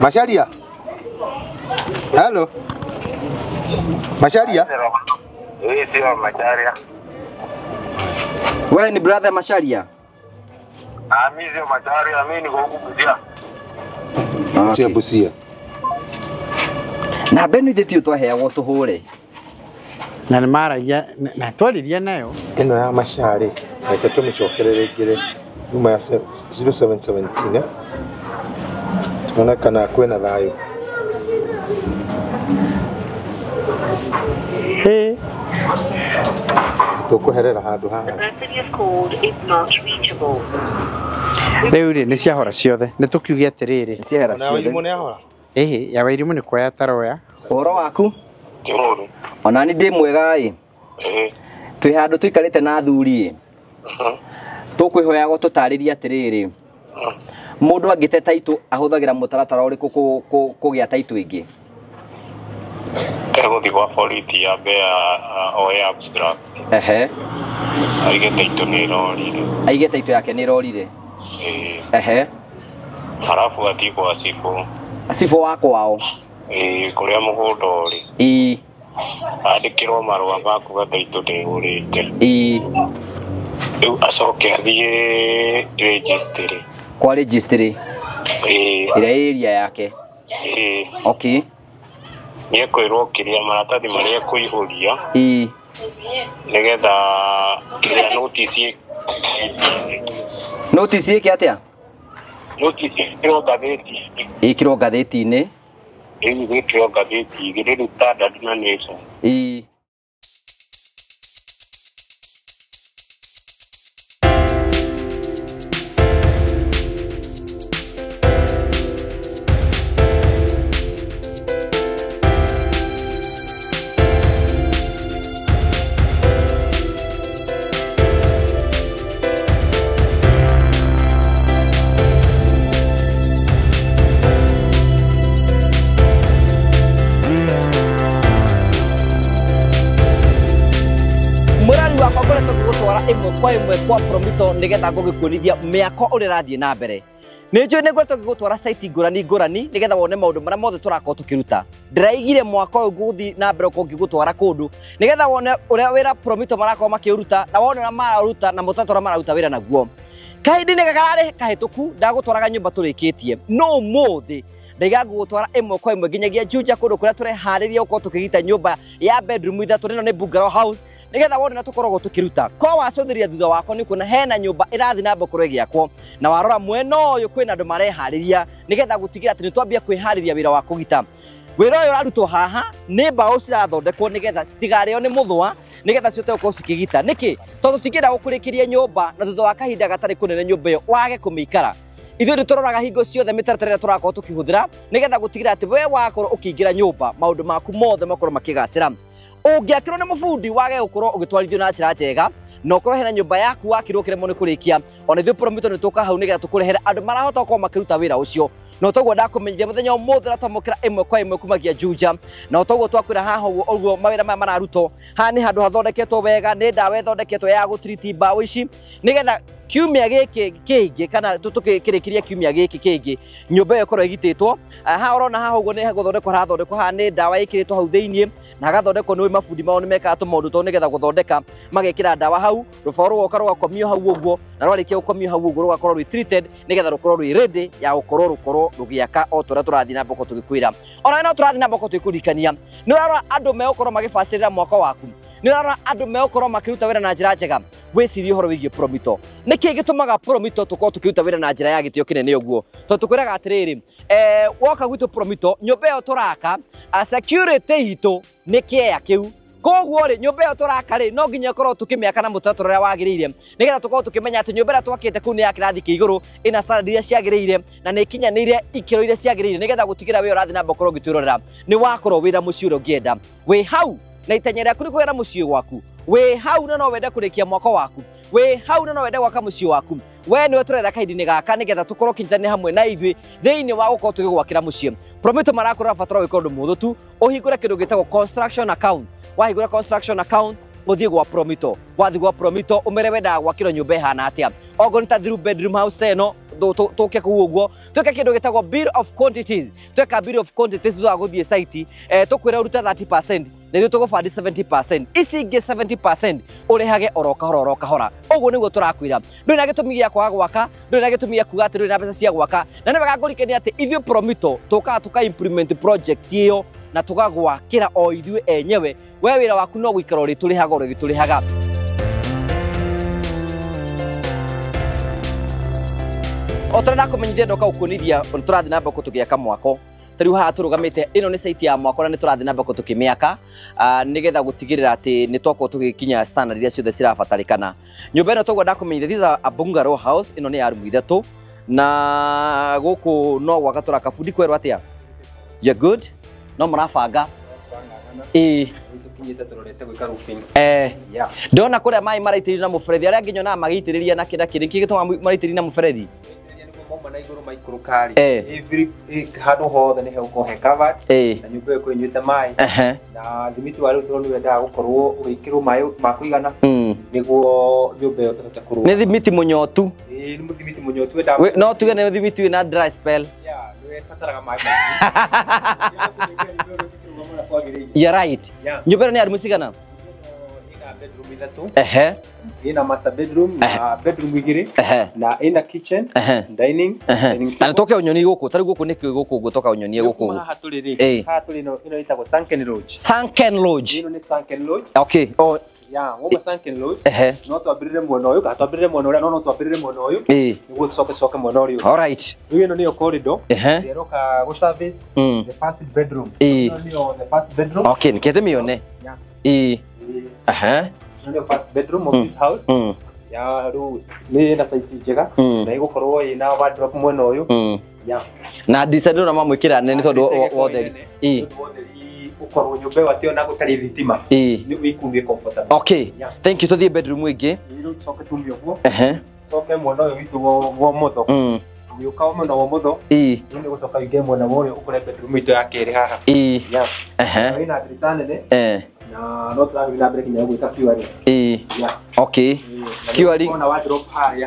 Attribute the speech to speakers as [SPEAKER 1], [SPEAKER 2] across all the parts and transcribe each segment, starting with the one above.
[SPEAKER 1] Macharia. Hello. Macharia.
[SPEAKER 2] Hii sio Macharia.
[SPEAKER 3] Wewe ni brother Macharia?
[SPEAKER 2] Ah, mimi sio Macharia, mimi niko huku Busia.
[SPEAKER 1] Okay. Busia.
[SPEAKER 3] Na benu ithe twaheagwo tuhure.
[SPEAKER 4] Na nĩ maragia na twaririe nayo.
[SPEAKER 1] Ĩno ya Macharia, reke tũmĩcokerere ĩngĩ yuma ya 0717 tuone kana kwĩna thayũ.
[SPEAKER 4] Hey.
[SPEAKER 1] Tũkũherera handũ haha.
[SPEAKER 4] Rĩu rĩ nĩ ciahora ciothe nĩ tũkiuge atĩrĩrĩ.
[SPEAKER 3] Nĩ ciahera ciothe.
[SPEAKER 1] Na Wairimũ nĩ ahora?
[SPEAKER 4] Ĩhĩ, ya Wairimũ nĩ kuoya taroya.
[SPEAKER 3] Ũhoro waku? Ona ni ndĩ mwega ĩ. Twĩ handũ tũikarĩte na athuri ĩ. Tũkwĩhoyaga tũtarĩrie atĩrĩrĩ. Mũndũ angĩte taitũ ahũthagĩra mũtaratara ũrĩkũ kũgĩa taitũ ĩngĩ?
[SPEAKER 2] Egũthiĩ kwa borithi ambe oe abstract.
[SPEAKER 3] Ehe.
[SPEAKER 2] Aige taitũ nĩ ĩrorire.
[SPEAKER 3] Aige taitũ yake nĩ ĩrorire. Ehe.
[SPEAKER 2] Halafu athiĩ kwa cibũ.
[SPEAKER 3] Cibũ wa kwao.
[SPEAKER 2] Ĩĩ, kũrĩa mũgũnda ũrĩ.
[SPEAKER 3] Ĩĩ.
[SPEAKER 2] Andĩkĩrwo marũa ma kuga taitũ ndĩgũrĩte.
[SPEAKER 3] Ĩĩ.
[SPEAKER 2] Rĩu acoke athiĩ registry.
[SPEAKER 3] Kwa registry.
[SPEAKER 2] Ĩĩ.
[SPEAKER 3] Ĩrĩa area yake.
[SPEAKER 2] Ĩĩ.
[SPEAKER 3] Okay.
[SPEAKER 2] Nĩekwĩrwo kĩrĩa maratathi marĩa ekũihũria.
[SPEAKER 3] Ĩĩ.
[SPEAKER 2] Nĩgetha kĩrĩa notice.
[SPEAKER 3] Notice ĩke atĩa?
[SPEAKER 2] Notice ĩkĩrwo ngathĩti.
[SPEAKER 3] Ĩkĩrwo ngathĩti-inĩ.
[SPEAKER 2] Ĩĩ, ĩkĩrwo ngathĩti igĩrĩ rĩu Standard na Nation.
[SPEAKER 3] Ĩĩ. Kwa ĩmwe kwa Promito nĩgetha ngũgĩkuonithia mĩako ũrĩa ĩrathiĩ na mbere. Nĩ njũĩ nĩ ngoretwo ngĩgũtwara site ngũrani ngũrani nĩgetha wone maũndũ marĩa mothe tũrakorwo tũkĩruta. Ndĩraigire mwaka ũyũ ngũthiĩ na mbere gũkorwo ngĩgũtwara kũndũ nĩgetha wone ũrĩa wĩra Promito marakorwo makĩũruta na wone ũrĩa mararuta na mũtaratara mararuta wĩra naguo. Kahinda-inĩ kararĩ kahĩtũku ndagũtwaraga nyũmba tũrĩkĩtie no ũmũthĩ ndaiga ngũgũtwara ĩmwe kwa ĩmwe nginyagia Juja kũndũ kũrĩa tũreharĩria gũkorwo tũkĩgita nyũmba ya bedroom ithatũ. Ĩno nĩ bungalow house nĩgetha wone na tũkoragwo tũkĩruta. Ko wacũthĩrĩria thutha wakwa nĩ kuona hena nyũmba ĩrathiĩ na mbere gũkorwo ĩgĩakwo, na warora mwena ũyũ kwĩna andũ mareharĩria nĩgetha gũtigĩra atĩ nĩtwambia kwĩharĩria wĩra wa kũgita. Wĩra ũyũ ũrarutwo haha nĩ mbaũ cirathondekwo nĩgetha citigarĩo nĩ mũthũa nĩgetha cihote gũkorwo cikĩgita. Nĩkĩ? Tondũ tũtingĩenda gũkũrĩkĩria nyũmba na thutha wa kahinda gatarĩ kũnene nyũmba ĩyo wage kũmĩikara. Ithuĩ nĩ tũroraga hingo ciothe mĩtaratara ĩrĩa tũrakorwo tũkĩhũthĩra nĩgetha gũtigĩrĩra atĩ we wakorwo ũkĩingĩra nyũmba maũndũ maku mothe makorwo makĩgacĩra. Ũngĩakĩrwo nĩ mũbundi wage gũkorwo ũgĩtwarithio na njĩra njega na ũkorwo hena nyũmba yaku wakirwo ũkĩremwo nĩ kũrĩkia, ona ithuĩ Promito nĩ tũka hau nĩgetha tũkũrehere andũ marahota gũkorwo makĩruta wĩra ũcio. Na toguo ndakũmenyithia mũthenya ũmũthĩ na twamũkĩra ĩmwe kwa ĩmwe kumagia Juja, na toguo twakwĩra haha ũguo ũguo mawĩra maya mararutwo haha nĩ handũ hathondeketwo wega, nĩ ndawa ĩthondeketwo ya gũtiriti mbaũ ici nĩgetha kiumia gĩkĩ kĩngĩ kana tũkĩrĩkĩria kiumia gĩkĩ kĩngĩ nyũmba ĩyo ĩkorwo ĩgitĩtwo. Haha ũrona haha ũguo nĩ gũthondekwo harathondekwo, haha nĩ ndawa ĩkĩrĩtwo hau thĩiniĩ na hagathondekwo nĩ mabundi mao nĩ mekaga tũmaũndũ tũu nĩgetha gũthondeka, magekĩra ndawa hau, rũbaũ rũgoka rũgakomio hau ũguo, na rwarĩkia gũkomio hau ũguo rũgakorwo rwĩ treated nĩgetha rũkorwo rwĩ ready ya gũkorwo rũkorwo rũgĩaka o ta ũrĩa tũrathiĩ na mbere tũgĩkwĩra. Ona no tũrathiĩ na mbere tũgĩkũririkania, nĩ ũrarora andũ megũkorwo magĩbacĩrĩra mwako waku, nĩ ũrarora andũ megũkorwo makĩruta wĩra na njĩra njega. Wĩcirie ũhoro wĩgiĩ Promito. Nĩkĩ gĩtũmaga Promito tũkorwo tũkĩruta wĩra na njĩra ya gĩtĩo kĩnene ũguo? Tondũ tũkwĩraga atĩrĩrĩ, woka gwitũ Promito, nyũmba ĩyo tũraka, security itũ nĩ kĩea kĩu. Koguo rĩ, nyũmba ĩyo tũraka rĩ, no nginya ĩkorwo tũkĩmĩaka na mũtaratara ũrĩa wagĩrĩire nĩgetha tũkorwo tũkĩmenya atĩ nyũmba ĩrĩa twakĩte kũu nĩ ya kĩrathi kĩa igũrũ, ĩna standard iria ciagĩrĩire na nĩ ĩkinyanĩire ikĩro iria ciagĩrĩire nĩgetha gũtigĩrĩra wĩra ũrathiĩ na mbere gũkorwo ũgĩtwĩrorera nĩ wakorwo wĩra mũciĩ ũrĩa ũngĩenda. Wĩ hau na itanya rĩaku nĩ kũgĩa na mũciĩ gwaku, wĩ hau na no wende kũrĩkia mwako waku, wĩ hau na no wende gwaka mũciĩ waku, we nĩwe tũretha kahinda-inĩ gaka nĩgetha tũkorwo ũkĩnyitanĩra hamwe na ithuĩ thĩinĩ wa gũkorwo tũgĩgwakĩra mũciĩ. Promito marakwĩra batara gwĩka ũndũ mũhũthũ tu, ũhingũre kĩndũ gĩtagwo construction account. Wahingũra construction account Ũthiĩ gwa Promito. Wathiĩ gwa Promito ũmere wendaga gwakĩrwo nyũmba ĩhana atĩa. Okorwo nĩ ta 3 bedroom house ta ĩno, tũke kũu ũguo twĩke kĩndũ gĩtagwo bill of quantities. Tweka bill of quantities thutha wa gũthiĩ site, tũkwĩra ũrute 30% na ithuĩ tũgũbandi 70%. Ici ingĩ 70% ũrĩhage oro kahora oro kahora. Ũguo nĩguo tũrakwĩra. Ndũrĩ na gĩtũmi gĩa kwaga gwaka, ndũrĩ na gĩtũmi gĩa kuga atĩ ndũrĩ na mbeca cia gwaka. Na nĩ wega ngũrikanie atĩ ithuĩ Promito tũkaga tũka implement project ĩyo na tũgagwakĩra o ithuĩ enyewe. We wĩra waku no gũikara ũrĩtũrĩhaga ũrĩgĩtũrĩhaga. O ta ũrĩa ndakũmenyithia ndoka gũkuonithia tũrathiĩ na mbere tũgĩaka mwako. Ta rĩu haha tũrũgamĩte, ĩno nĩ site ya mwako na nĩ tũrathiĩ na mbere tũkĩmĩaka, nĩgetha gũtigĩrĩra atĩ nĩ twakorwo tũgĩkinya standard iria ciothe cirabatarĩkana. Nyũmba ĩno toguo ndakũmenyithia, this is a bungalow house, ĩno nĩ ya rumu ithatũ na gũkũ no gwaka tũraka. Bundi kwerwo atĩa? You're good? No mũrabanga? Ĩĩ. Ndona kũrĩa maĩ maraitĩrĩrio na mũberethi, arĩa angĩ nyonaga magĩitĩrĩria na kĩna kĩrĩ, nĩkĩ gĩtũmaga maraitĩrĩria na mũberethi?
[SPEAKER 5] Mauma na igũrũ maikũrũka rĩ, every handũ hothe nĩ hegũkorwo he covered, na nyũmba ĩyo ĩnyuĩte maĩ, na thimiti wa rĩu tondũ nĩ wendaga gũkorwo ũgĩkĩrwo maĩ ma kũigana nĩguo nyũmba ĩyo ĩhote kũrũga.
[SPEAKER 3] Nĩ thimiti mũnyotu.
[SPEAKER 5] Ĩĩ, nĩ thimiti mũnyotu wendaga.
[SPEAKER 3] No tuge nĩ thimiti wĩna dry spell.
[SPEAKER 5] Yeah, nĩ ũbataraga maĩ maingĩ.
[SPEAKER 3] You're right. Nyũmba ĩno nĩ ya rumu cigana?
[SPEAKER 5] Ĩna bedroom ithatũ. Ĩna master bedroom na bedroom igĩrĩ. Na ĩna kitchen, dining, dining
[SPEAKER 3] Na nĩtũke ũnyonie gũkũ, ta rĩu gũkũ nĩkĩ gũkũ ũguo toka ũnyonie gũkũ ũguo.
[SPEAKER 5] Haha tũrĩ rĩ, haha tũrĩ ĩno ĩtagwo Sunken Lodge.
[SPEAKER 3] Sunken Lodge.
[SPEAKER 5] Ĩno nĩ Sunken Lodge.
[SPEAKER 3] Okay. Oh.
[SPEAKER 5] Yeah, woma Sunken Lodge. No twambĩrĩre mwena ũyũ, kana twambĩrĩre mwena ũrĩa, no twambĩrĩre mwena ũyũ. Nĩguo tũcoke mwena ũrĩa ũngĩ.
[SPEAKER 3] All right.
[SPEAKER 5] Rĩu ĩno nĩyo corridor. Ĩrĩa ĩroka gũ service the first bedroom. Ĩno nĩyo the first bedroom.
[SPEAKER 3] Okay, nĩkĩte mĩone.
[SPEAKER 5] Ĩno nĩyo first bedroom of this house. Ya rĩu nĩ ĩna size njega na ĩgũkorwo ĩna wardrobe mwena ũyũ. Yeah.
[SPEAKER 3] Na ndirica ndĩrona mamwĩkĩra nene tondũ wa ũtheri.
[SPEAKER 5] Ũkorwo nyũmba ĩyo atĩ ona gũtarĩ thitima nĩ wĩkundie comfortable.
[SPEAKER 3] Okay. Thank you. Tũthiĩ bedroom ĩngĩ.
[SPEAKER 5] Rĩu tũcoke tume ũguo. Tũcoke mwena ũyũ witũ wa ũmotho. Ũgĩũka mwena wa ũmotho. Rĩu nĩ gũcoka ũingĩre mwena wa ũrĩo ũkore bedroom itũ ya kerĩ haha. Ĩna ndirica nene. Na no tũrathiĩ na mbere nginya gwĩka curing.
[SPEAKER 3] Okay. Curing.
[SPEAKER 5] Ona wardrobe harĩa.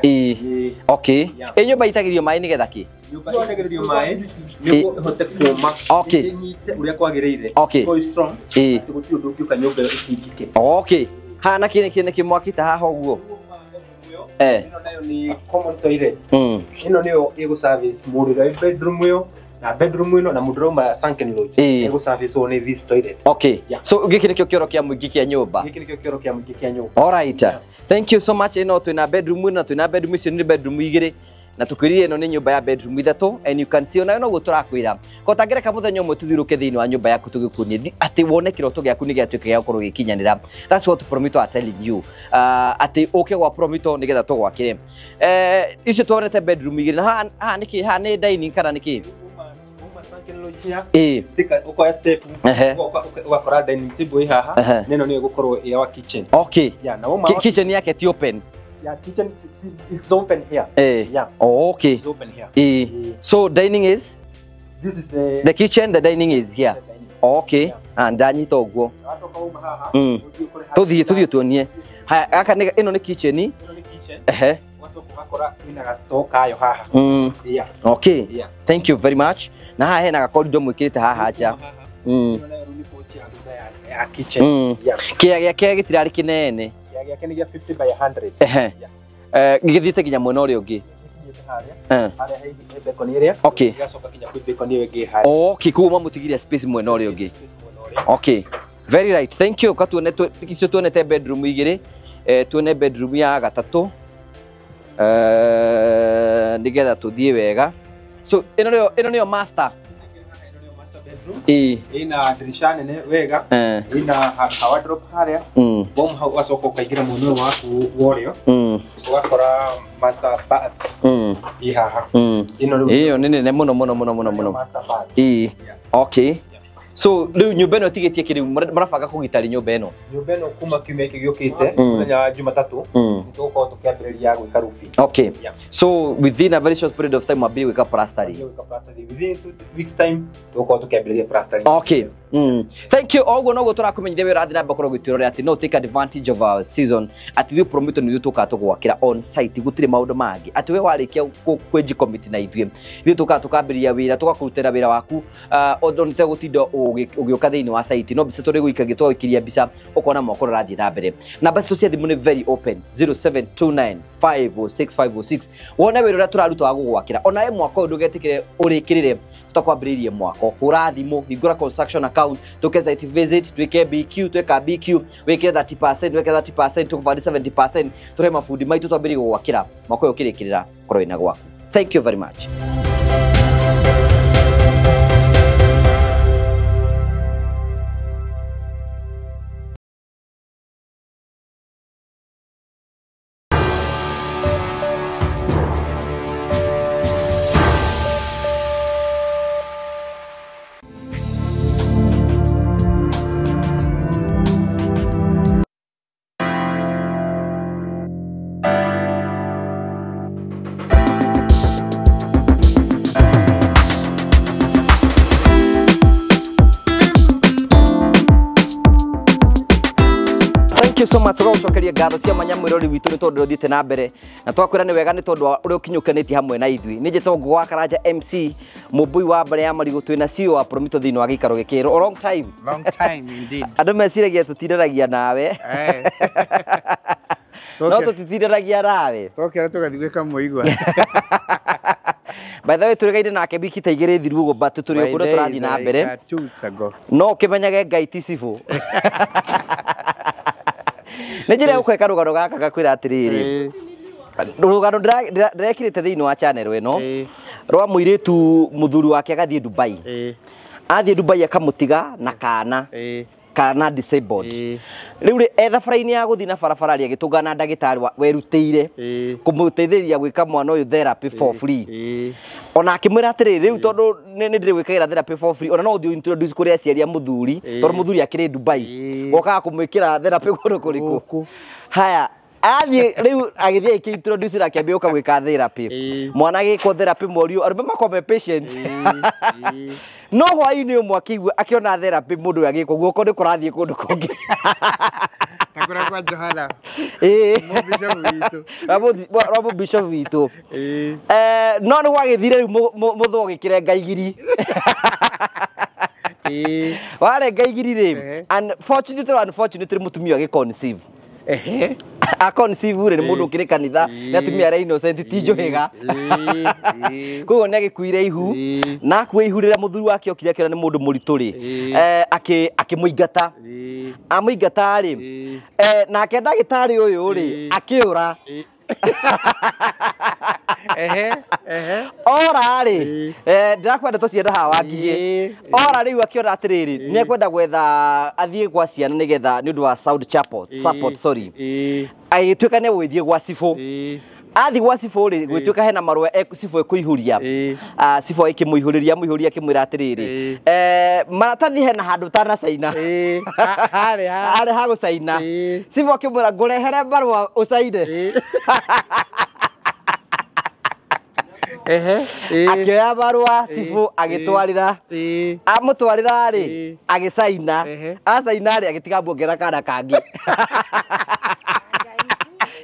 [SPEAKER 3] Okay. Ĩ nyũmba itagĩrio maĩ nĩgetha kĩ?
[SPEAKER 5] Nyũmba itagĩrĩrio maĩ nĩguo ĩhote kũma.
[SPEAKER 3] Okay.
[SPEAKER 5] Ĩnyite ũrĩa kwagĩrĩire.
[SPEAKER 3] Okay.
[SPEAKER 5] Ĩkorwo strong. Atĩ gũtirĩ ũndũ ũngĩũka nyũmba ĩyo ĩtingike.
[SPEAKER 3] Okay. Haha na kĩ nĩkĩ mwakĩte haha ũguo?
[SPEAKER 5] Ĩno nayo nĩ common toilet. Ĩno nĩyo ĩgũ service mũndũ ũrĩa wĩ bedroom ĩyo na bedroom ĩno na mũndũ ũrauma Sunken Lodge. Ĩgũ service nĩ this toilet.
[SPEAKER 3] Okay. So gĩkĩ nĩkĩo kĩoro kĩa mũingĩ kĩa nyũmba.
[SPEAKER 5] Gĩkĩ nĩkĩo kĩoro kĩa mũingĩ kĩa nyũmba.
[SPEAKER 3] All right. Thank you so much. Ĩno twĩna bedroom ĩno na twĩna bedroom icio nĩ bedroom igĩrĩ. Na tukwĩrire ĩno nĩ nyũmba ya bedroom ithatũ and you can see onayo noguo tũrakwĩra. Ko tangĩreka mũthenya ũmwe tũthiũrũke thĩinĩ wa nyũmba yaku tũgĩkuonie atĩ wone kĩroto gĩaku nĩ gĩatuĩka gĩa gũkorwo gĩkinyanĩra. That's what Promito are telling you. Atĩ ũke gwa Promito nĩgetha tũgwakĩre. Icio tuonete bedroom igĩrĩ na haha nĩkĩ? Haha nĩ dining kana nĩkĩ?
[SPEAKER 5] Ũkoya step ũgakora dining table ĩ haha na ĩno nĩyo ĩgũkorwo ĩ our kitchen.
[SPEAKER 3] Okay.
[SPEAKER 5] Yeah, na woma
[SPEAKER 3] kitchen yake ti open.
[SPEAKER 5] Yeah, kitchen it's open here. Yeah.
[SPEAKER 3] Oh, okay.
[SPEAKER 5] It's open here.
[SPEAKER 3] So dining is
[SPEAKER 5] this is
[SPEAKER 3] the kitchen, the dining is here. Okay. And ndanyita ũguo. Tũthiĩ tuonie. Haya, gaka nĩ ĩno nĩ kitchen.
[SPEAKER 5] Ĩno nĩ kitchen. Ũgacoka ũgakora ĩna ga store kayo haha. Yeah.
[SPEAKER 3] Okay.
[SPEAKER 5] Yeah.
[SPEAKER 3] Thank you very much. Na haha hena gakorridor mwĩkĩrĩte haha nja.
[SPEAKER 5] Ya kitchen. Yeah.
[SPEAKER 3] Kĩea gĩake gĩtirarĩ kĩnene.
[SPEAKER 5] Kĩea gĩake nĩ gĩa 50 by 100.
[SPEAKER 3] Gĩthiĩte nginya mwena ũrĩa ũngĩ.
[SPEAKER 5] Harĩa he balcony ĩrĩa.
[SPEAKER 3] Okay.
[SPEAKER 5] Gĩgacoka nginya kwĩ balcony ĩyo ĩngĩ harĩa.
[SPEAKER 3] Okay, koguo mamũtigire space mwena ũrĩa ũngĩ. Okay. Very right. Thank you. Katuone icio tuonete bedroom igĩrĩ. Tuone bedroom ya gatatũ. Nĩgetha tũthiĩ wega. So ĩno nĩyo master.
[SPEAKER 5] Ĩna ndirisha nene wega. Ĩna ha wardrobe harĩa. Bom hau ũgacoka ũkaingĩra mwena ũyũ waku wa ũrĩo. Ũgakora master bath ĩ haha.
[SPEAKER 3] Ĩyo nĩ nene mũno mũno mũno mũno mũno. Okay. So rĩu nyũmba ĩno ĩtigĩtie kĩ rĩu marabanga kũgitari nyũmba ĩno?
[SPEAKER 5] Nyũmba ĩno kuma kiumia gĩkĩ gĩũkĩte mũthenya wa Jumatatũ nĩtũgũkorwo tũkĩambĩrĩria gwĩka roofing.
[SPEAKER 3] Okay. So within a very short period of time mwambie gwĩka plastering.
[SPEAKER 5] Within 2 weeks time tũgũkorwo tũkĩambĩrĩria plastering.
[SPEAKER 3] Okay. Thank you. Oguo noguo tũrakũmenyithia wĩra ũrathiĩ na mbere gũkorwo ũgĩtwĩrorera atĩ no take advantage of our season atĩ ithuĩ Promito nĩ ithuĩ tũkaga tũgwakĩra on site gũtirĩ maũndũ mangĩ atĩ we warĩkia kwĩnji commit na ithuĩ ithuĩ tũkaga tũkambĩrĩria wĩra tũgakũrutĩra wĩra waku ũndũ nĩ tegũtinda ũgĩũka thĩinĩ wa site no mbica tũrĩ gũikagia tũgagũikĩria mbica ũkona mwako ũrĩa ũrathiĩ na mbere. Namba citũ cia thimũ nĩ very open 0729 506 506 wone wĩra ũrĩa tũraruta wa gũgwakĩra onawe mwako ũyũ ndũgetĩkĩre ũrĩkĩrĩre tũtakwambĩrĩirie mwako hũra thimũ hingũra construction account tũke site visit twĩke BQ tweka BQ wĩkĩre 30% wĩke 30% tũkũbandi 70% tũrehe mabundi maitũ twambĩrĩrie gũgwakĩra mwako ũyũ ũkĩrĩkĩrĩra korwo wĩna gwaku. Thank you very much. Thank you so much. Tũgagũcokeria ngatho cia mwanya mwĩrori witũ nĩ tondũ ũthiĩte na mbere na twakwĩra nĩ wega nĩ tondũ ũrĩa ũkinyũkanĩtie hamwe na ithuĩ. Nĩ njĩtagwo Ngũgũ wa Karanja MC mũmbui wa mbere ya marigũ twĩna CEO wa Promito thĩinĩ wa gĩikaro gĩkĩ. Long time.
[SPEAKER 4] Long time indeed.
[SPEAKER 3] Andũ meciragia tũtindanagia nawe. No tũtitindanagia nawe.
[SPEAKER 4] Tokera tũgathiĩ gwĩka mũigua.
[SPEAKER 3] By the way tũrĩgaire nake wiki ta igĩrĩ thiru ũguo but tũrĩ o kũrĩa tũrathiĩ na mbere. No ũkĩmenyage Ngai ti cibũ. Nĩ njĩra gũkweka rũgano gaka gakwĩra atĩrĩrĩ rũgano ndĩrekĩrĩte thĩinĩ wa channel ĩno rwa mũirĩtu mũthuri wake agathiĩ Dubai. Athiĩ Dubai akamũtiga na kana kana disabled. Rĩu rĩ e thabarĩ-inĩ ya gũthiĩ na barabara rĩ agĩtũngana na ndagĩtarĩ werutĩire kũmũteithĩrĩria gwĩka mwana ũyũ therapy for free. Ona akĩmwĩra atĩrĩrĩ rĩu tondũ nĩ ndĩrĩ gwĩkagĩra therapy for free ona no ũthiĩ introduce kũrĩ aciari a mũthuri tondũ mũthuri akĩrĩ Dubai gokaga kũmwĩkĩra therapy kũndũ kũrĩkũ. Haya athiĩ rĩu agĩthiĩ akĩ-introduce na akĩambia gũka gwĩka therapy. Mwana agĩkwo therapy morio arũme makorwo me patient. No hwaĩ-inĩ ũmwe akĩigua akĩona therapy mũndũ ũyũ agĩkwo guoko nĩ kũrathiĩ kũndũ kũngĩ.
[SPEAKER 4] Ta kũrĩa kwa Johana. Mũbishop witũ.
[SPEAKER 3] Rwa mũbishop witũ. No nĩ gwagĩthire rĩu mũthũ ũgĩkĩrenga igiri. Warenga igiri rĩ, unfortunately or unfortunately mũtumia agĩ-conceive. A-conceive rĩ nĩ mũndũ ũkĩrĩ kanitha nĩ atumia arĩa innocent ti njũhĩga. Koguo nĩ agĩkuire ihu na akua ihu rĩrĩa mũthuri wake okire akĩona nĩ mũndũ mũritũ rĩ akĩmũingata. Amũingata rĩ nake ndagĩtarĩ ũyũ rĩ akĩũra. Ora rĩ ndĩrakwenda tũcienda haha Wangigĩ. Ora rĩu akĩona atĩrĩrĩ nĩ ekwenda gwetha athiĩ gwa ciana nĩgetha nĩ ũndũ wa sound support sorry. Agĩtuĩka nĩ egũgĩthiĩ gwa cibũ. Athiĩ gwa cibũ rĩ gwĩtuĩka hena marũa cibũ ekũihũria. Cibũ akĩmũihũrĩria mũihũria akĩmwĩra atĩrĩrĩ maratathi hena handũ ũtanacaina. Harĩ ha gũcaina. Cibũ akĩmwĩra ngũrehere marũa ũcaine. Akĩoya marũa cibũ agĩtwarĩra. Amũtwarĩra rĩ agĩcaina. Acaina rĩ agĩtiga muongerera kana kangĩ.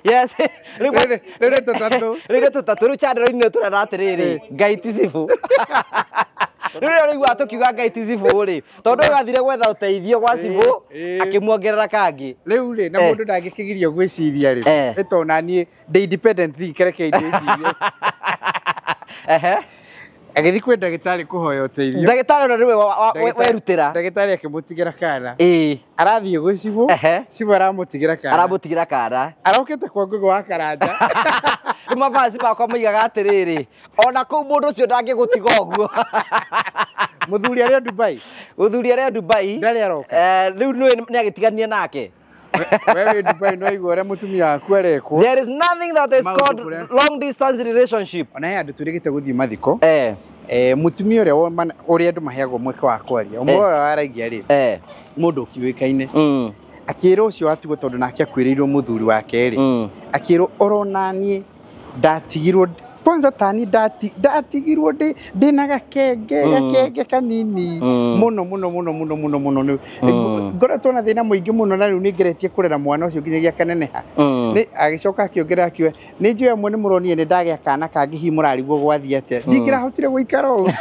[SPEAKER 3] Yes. Rĩu nĩ tũtatũ. Rĩu nĩ tũtatũ. Rĩu channel-inĩ tũrera atĩrĩrĩ Ngai ti cibũ. Rĩu rĩrĩa ũraigua tũkiuga Ngai ti cibũ rĩ tondũ ũyũ athire gwetha ũteithio gwa cibũ akĩmuongerera kangĩ.
[SPEAKER 4] Rĩu rĩ na mũndũ ndangĩkĩgirio gwĩciria rĩ ĩ to na niĩ ndĩ independent thinker reke ndĩcirie. Agĩthiĩ kwĩ ndagĩtarĩ kũhoya ũteithio.
[SPEAKER 3] Ndagĩtarĩ ona nĩwe werutĩra.
[SPEAKER 4] Ndagĩtarĩ akĩmũtigĩra kana. Arathiĩ gwĩ cibũ. Cibũ aramũtigĩra kana.
[SPEAKER 3] Aramũtigĩra kana.
[SPEAKER 4] Arokĩte kwa Ngũgũ wa Karanja.
[SPEAKER 3] Rĩu mabaci makwa moigaga atĩrĩrĩ ona kũu mũndũ ũcio ndangĩgũtiga ũguo. Mũthuri
[SPEAKER 4] arĩ Dubai.
[SPEAKER 3] Mũthuri arĩ Dubai.
[SPEAKER 4] Ndarĩ aroka.
[SPEAKER 3] Rĩu nĩ agĩtigania nake.
[SPEAKER 4] We wĩ Dubai no igua ũrĩa mũtumia waku arekwo.
[SPEAKER 3] There is nothing that is called long distance relationship.
[SPEAKER 4] Ona he andũ twĩrĩgĩte gũthiĩ mathiko. Mutumia ũrĩa ũrĩa andũ maheagwo mweke wa kwaria ũmwe ũrĩa waragia rĩ mũndũ ũkĩũĩkaine akĩrwo ũcio watigwo tondũ nake akuĩrĩirwo mũthuri wake rĩ akĩrwo oronanie ndatigirwo kwanza tani ndatigirwo ndĩ na gakenge kanini muno muno muno muno muno muno ngoretwo na thĩna mũingĩ mũno na rĩu nĩngeretie kũrera mwana ũcio nginyagia kaneneha nĩ agĩcoka akĩongerera akiuga nĩ njũĩ amwe nĩ mũronire nĩ ndagĩa kana kangĩ hihi mũrarigwo gwathiĩ atĩa ndingĩrahotire gũikara ũũ.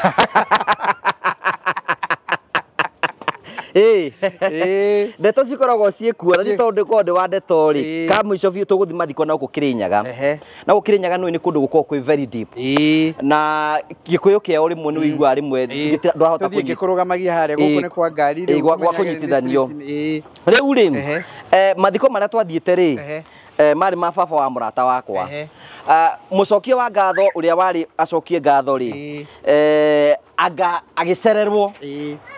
[SPEAKER 3] Ndeto cikoragwo ciĩkuo na ti tondũ ndĩkoragwo ndĩ wa ndeto rĩ ka mũico biũ tũgũthiĩ mathiko na gũkũ Kĩrĩnyaga na gũkũ Kĩrĩnyaga nĩ kũndũ gũkoragwo kwĩ very deep na Gĩkũyũ kĩao rĩmwe nĩ ũiguaga rĩmwe ndwahota
[SPEAKER 4] kũnyita kũrũgamagia harĩa gũkũ nĩ kwa ngari
[SPEAKER 3] rĩu gwa kũnyitithanio rĩu rĩ mathiko marĩa twathiĩte rĩ marĩ ma baba wa mũrata wakwa mũcokia wa ngatho ũrĩa warĩ acokie ngatho rĩ anga agĩcererwo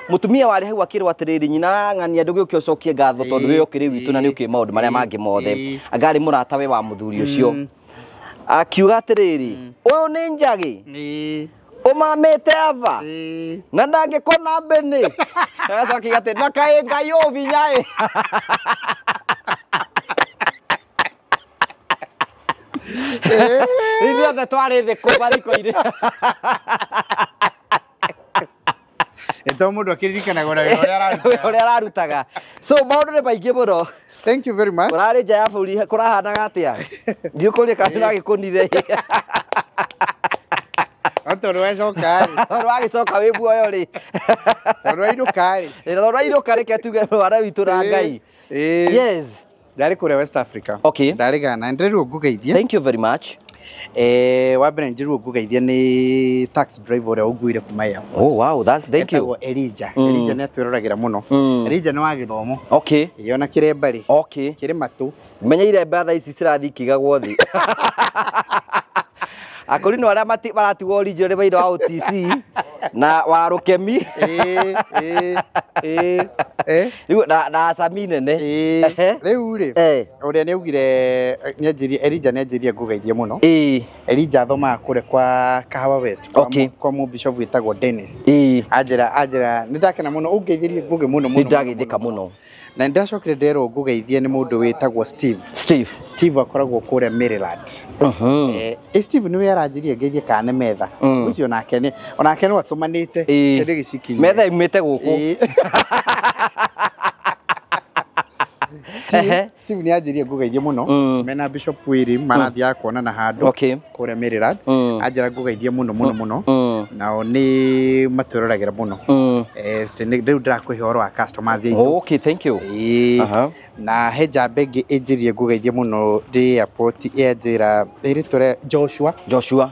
[SPEAKER 3] mũtumia warĩ hau akĩrwo atĩrĩrĩ nyina ng'ania ndũgĩũke ũcokie ngatho tondũ wĩ ũkĩrĩ witũ na nĩ ũkĩũĩ maũndũ marĩa mangĩ mothe anga arĩ mũrata we wa mũthuri ũcio akiuga atĩrĩrĩ ũyũ nĩ njagĩ ũmamĩte ava na ndangĩkona mbĩnĩ agacoka akiuga atĩ na kaĩ Ngai ũbinya ĩ. Ithuothe twarĩ thĩ kũ mariko-inĩ.
[SPEAKER 4] To mũndũ akĩririkanaga ona wĩra
[SPEAKER 3] ũrĩa ararutaga. So maũndũ nĩ maingĩ mũno.
[SPEAKER 4] Thank you very much.
[SPEAKER 3] Ũrarĩ nja ya bũrũri kũrahanaga atĩa? Ndiũkũria kana nĩũragĩkũnire.
[SPEAKER 4] Tondũ wacoka rĩ.
[SPEAKER 3] Tondũ wagĩcoka wĩ muoyo rĩ.
[SPEAKER 4] Tondũ wainũka rĩ.
[SPEAKER 3] Tondũ wainũka reke tuge mwana witũ na Ngai. Yes.
[SPEAKER 4] Ndarĩ kũrĩa West Africa.
[SPEAKER 3] Okay.
[SPEAKER 4] Ndarĩ Ghana. Ndĩrĩrwo ngũgeithie.
[SPEAKER 3] Thank you very much.
[SPEAKER 4] Wa mbere ndĩrĩrwo ngũgeithie nĩ taxi driver ũrĩa ũnguire kuma airport.
[SPEAKER 3] Oh wow, that's thank you.
[SPEAKER 4] Etagwo Elijah. Elijah nĩ atwĩroragĩra mũno. Elijah nĩ wa gĩthomo.
[SPEAKER 3] Okay.
[SPEAKER 4] Ĩĩ ona kĩremba rĩ.
[SPEAKER 3] Okay.
[SPEAKER 4] Kĩrĩ matũ.
[SPEAKER 3] Menya iremba thaa ici cirathiĩ ikĩigagwo thĩ. Akũrinũ arĩa maratigwo original nĩ maitho wa OTC na wa Rũkemi. Rĩu na Acami nene.
[SPEAKER 4] Rĩu rĩ ũrĩa nĩ augire nĩanjĩrie Elijah nĩanjĩrie ngũgeithie mũno. Elijah athomaga kũrĩa kwa Kahawa West kwa mũbishop wĩtagwo Dennis. Anjĩra nĩ ndakena mũno ũngeithirie ngũgĩ mũno mũno.
[SPEAKER 3] Nĩ ndageithĩka mũno.
[SPEAKER 4] Na ndacokire nderwo ngũgeithie nĩ mũndũ wĩtagwo Steve. Steve akoragwo kũrĩa Maryland. Steve nĩwe aranjĩrie ngeithie kana nĩ metha. Ũcio nake nĩ onake no atũmanĩte ndĩ gĩcikinyie.
[SPEAKER 3] Metha imĩte gũkũ.
[SPEAKER 4] Steve nĩ anjĩrie ngũgeithie mũno. Mena Bishop Willy marathiaga kuonana handũ kũrĩa Maryland. Anjĩra ngũgeithie mũno mũno mũno. Nao nĩ matwĩroragĩra mũno. Rĩu ndĩrakũhe ũhoro wa customers aitũ.
[SPEAKER 3] Okay, thank you.
[SPEAKER 4] Na he njamba ĩngĩ ĩnjĩrie ngũgeithie mũno ndĩ airport ĩnjĩra ĩrĩtwa rĩa Joshua.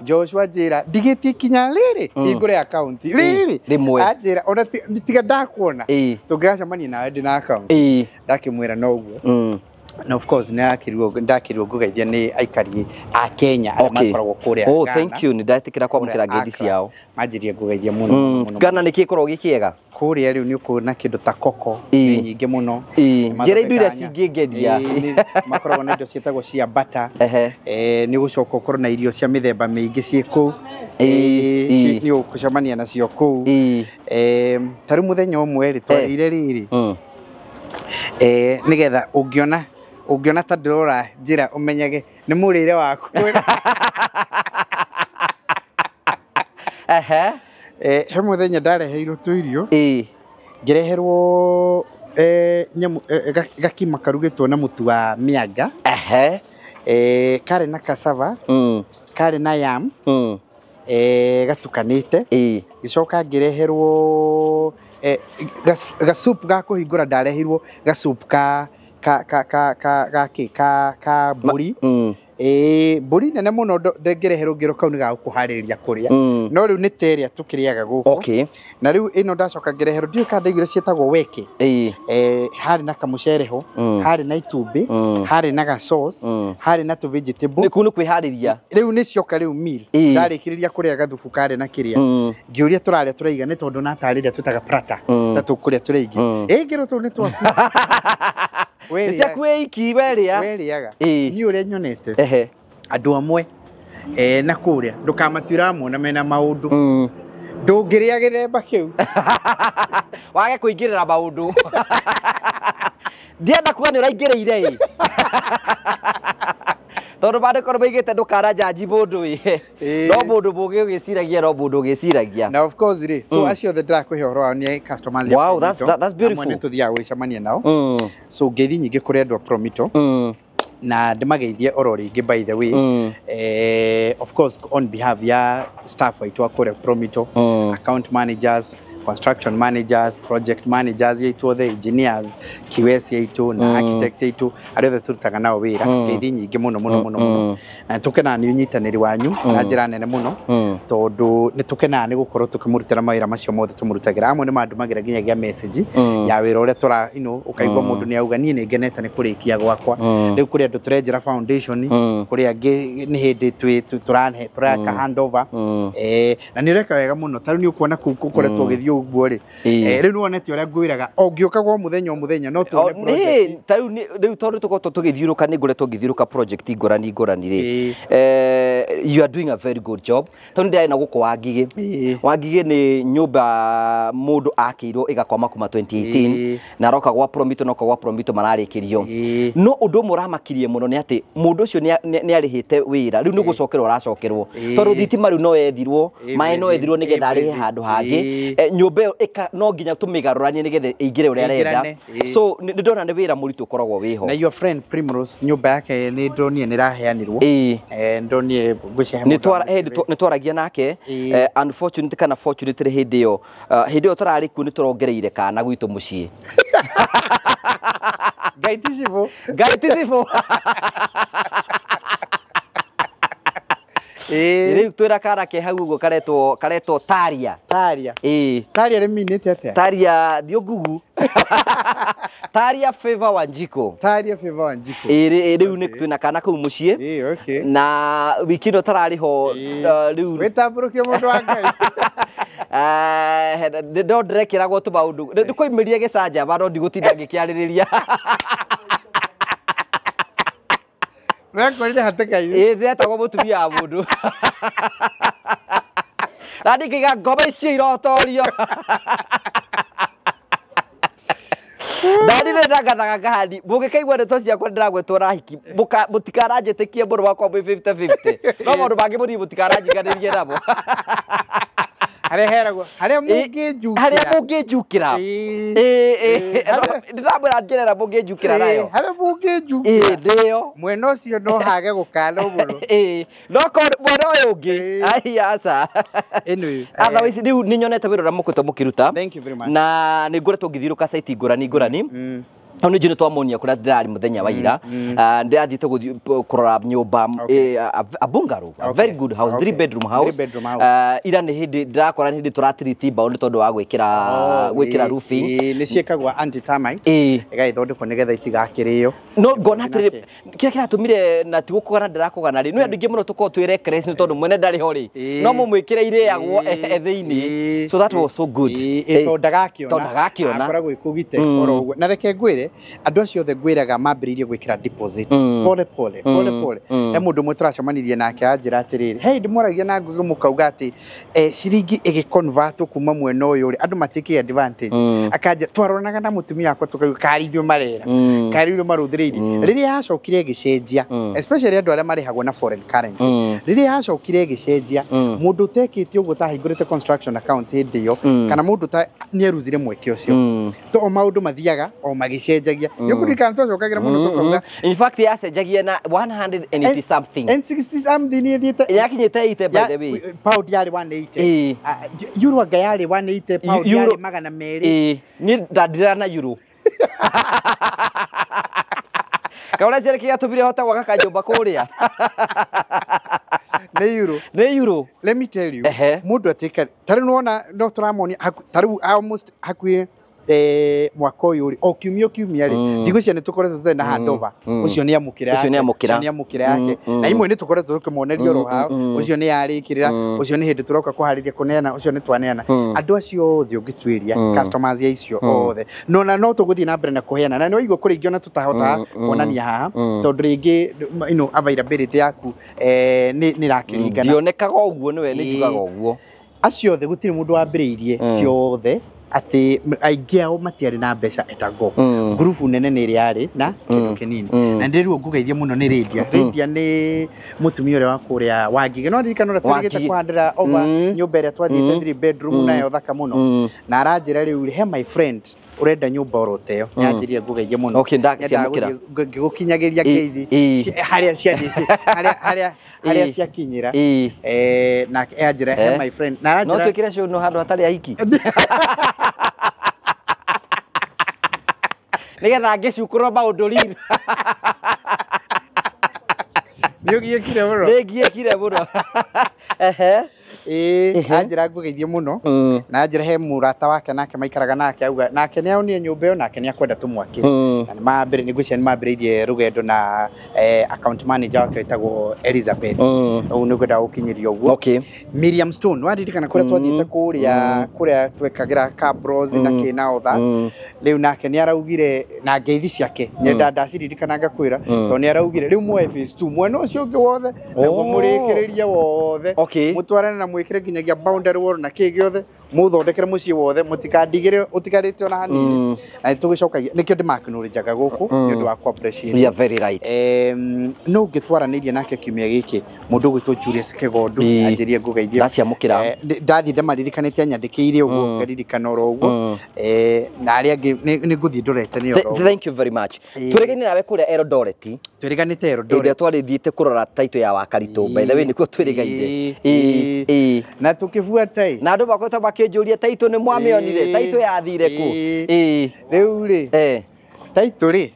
[SPEAKER 4] Joshua njĩra ndigĩtie ikinya rĩrĩ hingũre account rĩrĩ anjĩra ona tiga ndakuona tũngĩgacemania nawe ndĩ na account ndakĩmwĩra no ũguo. Na of course ndakĩrirwo ngũgeithia nĩ aikari a Kenya arĩa makoragwo kũrĩa
[SPEAKER 3] Ghana. Oh, thank you. Nĩ ndetĩkĩra kwamũkĩra ngeithi ciao.
[SPEAKER 4] Manjĩrie ngũgeithia mũno mũno.
[SPEAKER 3] Ghana nĩ kĩ gĩkoragwo gĩ kĩega?
[SPEAKER 4] Kũrĩa rĩu nĩ ũkuona kĩndũ ta koko nĩ nyingĩ mũno.
[SPEAKER 3] Njĩra indo iria cingĩngeria.
[SPEAKER 4] Makoragwo na indo ciĩtagwo cia butter. Nĩ ũgũcoka ũkorwo na irio cia mĩthemba mĩingĩ ciĩ kũu. Nĩ ũgũcemania nacio kũu. Ta rĩu mũthenya ũmwe rĩ twarĩire rĩrĩ nĩgetha ũngĩona ta ndĩrora njĩra ũmenyage nĩ mũrĩre waku. He mũthenya ndareheirwo tũirio ngĩreherwo nyamũ gakima karugĩtwo na mũtu wa mĩanga. Karĩ na cassava, karĩ na yam, gatukanĩte. Gĩcoka ngĩreherwo gasupu ga kũhingũra ndareheirwo gasupu ka mbũri. Mbũri nene mũno ndĩngĩreherwo ngĩrwo kau nĩ ga gũkũharĩrĩria kũrĩa. No rĩu nĩ ta ĩrĩa tũkĩrĩaga gũkũ. Na rĩu ĩno ndacoka ngĩreherwo ndiũĩ kana ndaiguire ciĩtagwo weke. Harĩ na kamũcere ho, harĩ na itumbĩ, harĩ na ga sauce, harĩ na tũ vegetable.
[SPEAKER 3] Kũu nĩ kwĩharĩria.
[SPEAKER 4] Rĩu nĩ cioka rĩu meal. Ndarĩkĩrĩria kũrĩa gathubu karĩ na kĩrĩa. Ngĩũria tũrarĩa tũraiga nĩ tondũ natarĩria twĩtaga platter. Ta tũkũrĩa tũrĩ aingĩ. Ngĩrwo tũu nĩ twaku.
[SPEAKER 3] Nĩ ciaku wĩ iki werĩa.
[SPEAKER 4] Werĩaga. Niĩ ũrĩa nyonete andũ amwe na kũrĩa ndũkamatuĩra amwe na mena maũndũ. Ndũngĩrĩa gĩthemba kĩu.
[SPEAKER 3] Wage kũingĩrĩra maũndũ. Ndienda kuga nĩ ũraingĩrĩire ĩ. Tondũ maandĩko nĩ maigĩte ndũkana njanji mũndũ ĩ. No mũndũ mũũgĩ ũgĩciragia no mũndũ ũgĩciragia.
[SPEAKER 4] Na of course rĩ, so acio othe ndĩrakũhe ũhoro wao nĩ customers.
[SPEAKER 3] Wow, that's beautiful.
[SPEAKER 4] Amwe nĩ tũthiaga gwĩcemania nao. So ngeithi nyingĩ kũrĩ andũ a Promito. Na ndĩmageithie oro rĩngĩ by the way. Of course on behalf ya staff aitũ a kũrĩa Promito, account managers, construction managers, project managers yaitũ othe, engineers, QS yaitũ na architects yaitũ arĩa othe tũrutaga nao wĩra. Ngeithi nyingĩ mũno mũno mũno mũno. Na tũkenaga nĩ ũnyitanĩri wanyu na njĩra nene mũno, tondũ nĩ tũkenaga nĩ gũkorwo tũkĩmũrutĩra mawĩra macio mothe tũmũrutagĩra. Amwe nĩ mandũmagĩra nginyagia message ya wĩra ũrĩa tũra, you know, ũkaigua mũndũ nĩ auga niĩ nĩ ngenete nĩ kũrĩkia gwakwa. Rĩu kũrĩ andũ tũrenjera foundation, kũrĩ angĩ nĩ hĩndĩ tũreka handover. Na nĩ ũreka wega mũno. Ta rĩu nĩ ũkuona kũu gũkoretwo ũgĩthiĩ ũguo rĩ. Rĩu nĩ wonete ũrĩa ngwĩraga ũngĩũka gwa mũthenya o mũthenya no tuone project.
[SPEAKER 3] Ta rĩu rĩu tondũ tũkoretwo tũgĩthiũrũka nĩ ngoretwo ngĩthiũrũka project ngũrani ngũrani rĩ. You are doing a very good job. Tondũ ndĩrarĩ na gũkũ Wangigĩ. Wangigĩ nĩ nyũmba mũndũ akĩirwo ĩgakwama kuma 2018 na aroka gwa Promito na oka gwa Promito mararĩkĩrio. No ũndũ ũmwe ũramakirie mũno nĩ atĩ mũndũ ũcio nĩ arĩhĩte wĩra rĩu nĩ gũcokerwo aracokerwo tondũ thitima rĩu no ethirwo, maĩ no ethirwo nĩgetha arĩhe handũ hangĩ. Nyũmba ĩyo no nginya tũmĩgarũranie nĩgetha ĩingĩre ũrĩa arenda. So nĩ ndona nĩ wĩra mũritũ ũkoragwo wĩho.
[SPEAKER 4] Na your friend Primrose nyũmba yake nĩ ndonire nĩ ĩraheanirwo. Ndonire ngũcihe
[SPEAKER 3] nĩ twaragia nake. Unfortunately kana fortunately hĩndĩ ĩyo hĩndĩ ĩyo tũrarĩ kuo nĩ tũrongereire kana gwitũ mũciĩ.
[SPEAKER 4] Ngai ti cibũ.
[SPEAKER 3] Ngai ti cibũ. Rĩu twĩra kana ke hau ũguo karetwo Taria.
[SPEAKER 4] Taria. Taria rĩminĩte atĩa?
[SPEAKER 3] Taria thiĩ Google. Taria Favor Wanjiko.
[SPEAKER 4] Taria Favor Wanjiko.
[SPEAKER 3] Rĩu nĩ twĩna kana kau mũciĩ. Na wiki ĩno tararĩ ho rĩu.
[SPEAKER 4] Wĩtambũrũkie mũndũ wa Ngai.
[SPEAKER 3] No ndĩrekĩragwo tũmaũndũ. Ndĩkoimĩria gĩcanjama no ndigũtinda ngĩkĩarĩrĩria.
[SPEAKER 4] Wekorire hatĩka-inĩ.
[SPEAKER 3] Ndĩretagwo mũtumia wa mũndũ. Na ndingĩiga ngoma icio irotorio. Ndani ndangathaga ngahani mũngĩkaigua ndeto ciakwa ndĩragwetwo na hiki mũtikaranjĩtĩkie mũno wakwa mwĩ 50-50 no maũndũ mangĩ mũthiĩ mũtikaranjiganĩrie namo.
[SPEAKER 4] Harĩa heragwo harĩa mũngĩnjukĩra.
[SPEAKER 3] Harĩa mũngĩnjukĩra. Ndĩramwĩra njĩra mũngĩnjukĩra nayo.
[SPEAKER 4] Harĩa mũngĩnjukĩra.
[SPEAKER 3] Ndĩyo.
[SPEAKER 4] Mwena ũcio no hage gũkana mũno.
[SPEAKER 3] No korwo mwena ũyũ ũngĩ. Ai aca.
[SPEAKER 4] Anyway,
[SPEAKER 3] otherwise rĩu nĩ nyonete wĩra ũrĩa mũkoretwo mũkĩruta.
[SPEAKER 4] Thank you very much.
[SPEAKER 3] Na nĩ ngoretwo ngĩthiũrũka site ngũrani ngũrani. Hau nĩ njũĩ nĩ twamonia kũrĩa ndĩrarĩ mũthenya wa ira. Ndĩrathiĩte gũthiĩ kũrora nyũmba, a bungalow, a very good house, 3 bedroom house. Ira nĩ hĩndĩ ndĩrakora nĩ hĩndĩ tũratiriti mbaũ nĩ tondũ wa gwĩkĩra roofing.
[SPEAKER 4] Nĩ ciĩkagwo anti termite ĩgagĩthondekwo nĩgetha itigakĩrĩo.
[SPEAKER 3] No ngona atĩrĩrĩ, kĩrĩa kĩratũmire na ti gũkũgana ndĩrakũgana rĩ, nĩ andũ aingĩ mũno tũkoragwo twĩ reckless nĩ tondũ mwene ndarĩ ho rĩ, no mũmwĩkĩre irĩagwo thĩinĩ. So that was so good.
[SPEAKER 4] Tondũ ndagakĩona.
[SPEAKER 3] Tondũ ndagakĩona.
[SPEAKER 4] Akoragwo ĩkũgite oro ũguo. Na reke ngwĩre andũ acio othe ngwĩraga mambĩrĩirie gwĩkĩra deposit pole pole pole pole. He mũndũ ũmwe tũracemanirie nake anjĩra atĩrĩrĩ, hey, ndĩmwaragia na Ngũgĩ mũkauga atĩ ciringi ĩgĩconvert kuma mwena ũyũ rĩ, andũ matĩkĩ advantage. Akanja twaronaga na mũtumia wakwa tũkauga karĩ ithuĩ marera, karĩ ithuĩ marũthĩrĩirie. Rĩrĩa yacokire ĩgĩcenjia, especially andũ arĩa marĩhagwo na foreign currency, rĩrĩa yacokire ĩgĩcenjia, mũndũ ũtekĩte ũguo ũtahingũrĩte construction account hĩndĩ ĩyo, kana mũndũ nĩeruzire mweke ũcio. To o maũndũ mathiaga o magĩcenjagia. Nĩũkũririkana twacokagĩra mũno tũkauga.
[SPEAKER 3] In fact yacenjagia na 180 something.
[SPEAKER 4] And 60 something ĩthiĩte.
[SPEAKER 3] Yakinyĩte 80 by the way.
[SPEAKER 4] Pound yarĩ 180. Euro anga yarĩ 180, pound yarĩ 200.
[SPEAKER 3] Niĩ ndandiraga na euro. Kaũra njĩra kĩrĩa gĩatũmire hote gwaka kanyũmba kũrĩa.
[SPEAKER 4] Nĩ euro.
[SPEAKER 3] Nĩ euro.
[SPEAKER 4] Let me tell you, mũndũ atĩka, ta rĩu nĩwona no tũramonia, ta rĩu almost hakuhĩ mwaka ũyũ rĩ, o kiumia o kiumia rĩ, ndigwĩciria nĩ tũkoretwo tũtarĩ na handover. Ũcio nĩ amũkĩra yake. Ũcio nĩ amũkĩra yake. Na imwe nĩ tũkoretwo tũkĩmoneria oro hau, ũcio nĩ yarĩkĩrĩra, ũcio nĩ hĩndĩ tũroka kũharĩria kũneana, ũcio nĩ twaneana. Andũ acio othe ũngĩtuĩria, customers acio othe. No na no tũgũthiĩ na mbere na kũheana. Na nĩ waigua kũrĩ ingĩ ona tũtahotaga kuonania haha, tondũ rĩngĩ you know, availability yaku nĩ ĩrakĩringana.
[SPEAKER 3] Ndionekaga ũguo nĩwe nĩ njugaga ũguo.
[SPEAKER 4] Acio othe gũtirĩ mũndũ wambĩrĩirie ciothe atĩ aingĩ ao matiarĩ na mbeca etago. Ngurubu nene nĩ ĩrĩa yarĩ na kĩndũ kĩnini. Na ndĩrĩu ngũgeithie mũno nĩ Lydia. Lydia nĩ mũtumia ũrĩa wa kũrĩa Wangige. No ririkana ũrĩa tũrĩgĩte kũhandĩra over nyũmba ĩrĩa twathiĩte 3 bedroom nayo thaka mũno. Na aranjĩra rĩu he my friend urenda nyũmba oro teyo nyanjirie ngugeithie mũno.
[SPEAKER 3] Okay, ndaciamũkĩra
[SPEAKER 4] ngĩgũkinyagĩria ngeithi harĩa ciathiĩ harĩa harĩa ciakinyĩra na anjĩra he my friend na aranjĩra
[SPEAKER 3] no twĩkĩre show no handũ hatarĩ ahiki nĩgetha ngĩcukurwo maũndũ riri.
[SPEAKER 4] Nĩũgiĩkire mũno.
[SPEAKER 3] Nĩngiĩkire mũno. Ehe.
[SPEAKER 4] Anjĩra ngũgeithie mũno na anjĩra he mũrata wake nake maikaraga nake auga nake nĩ aonire nyũmba ĩyo nake nĩ akwenda tũmwakĩre. Na nĩmambĩrĩirie nĩngwĩciria nĩmambĩrĩirie rũgendo na account manager wake wĩtagwo Elizabeth. Ũguo nĩngwenda gũkinyĩria ũguo.
[SPEAKER 3] Okay.
[SPEAKER 4] Miriam Stone waririkana kũrĩa twathiĩte kũrĩa kũrĩa twekagĩra cabros na kĩ na otha. Rĩu nake nĩ araugire na ngeithi ciake nyenda ndaciririkana ngakwĩra tondũ nĩ araugire rĩu muoe phase 2 mwena ũcio ũngĩ wothe naguo mũrĩkĩrĩrie wothe mũtwarane na mwĩkĩre nginyagia boundary wall na kĩ gĩothe mũthondekere mũciĩ wothe mũtikandigĩre ũtigarĩte ona hanini. Na nĩtũgĩcokagia nĩkĩo ndĩmaknowledgeaga gũkũ nĩ ũndũ wa ku appreciate.
[SPEAKER 3] You are very right.
[SPEAKER 4] No ũngĩtwaranĩirie nake kiumia gĩkĩ mũndũ ũgwĩtwo Julius Kĩgondu anjĩrie ngũgeithie.
[SPEAKER 3] Ndaciamũkĩra.
[SPEAKER 4] Ndathiĩ ndĩmaririkanĩte anyandĩkĩire ũguo ngaririkana oro ũguo na arĩa angĩ nĩ ngũthiĩ ndorete nĩ oro.
[SPEAKER 3] Thank you very much. Tũrĩgaine nawe kũrĩa Eldoret.
[SPEAKER 4] Twĩrĩganĩte Eldoret.
[SPEAKER 3] Ĩrĩa twarĩthiĩte kũrora title ya Wakaritũ. By the way nĩkuo twĩrĩgaine.
[SPEAKER 4] Na tũkĩbuata
[SPEAKER 3] na andũ makoretwo makĩnjũria title nĩ mwamĩonire title yathire kũ?
[SPEAKER 4] Rĩu rĩ title rĩ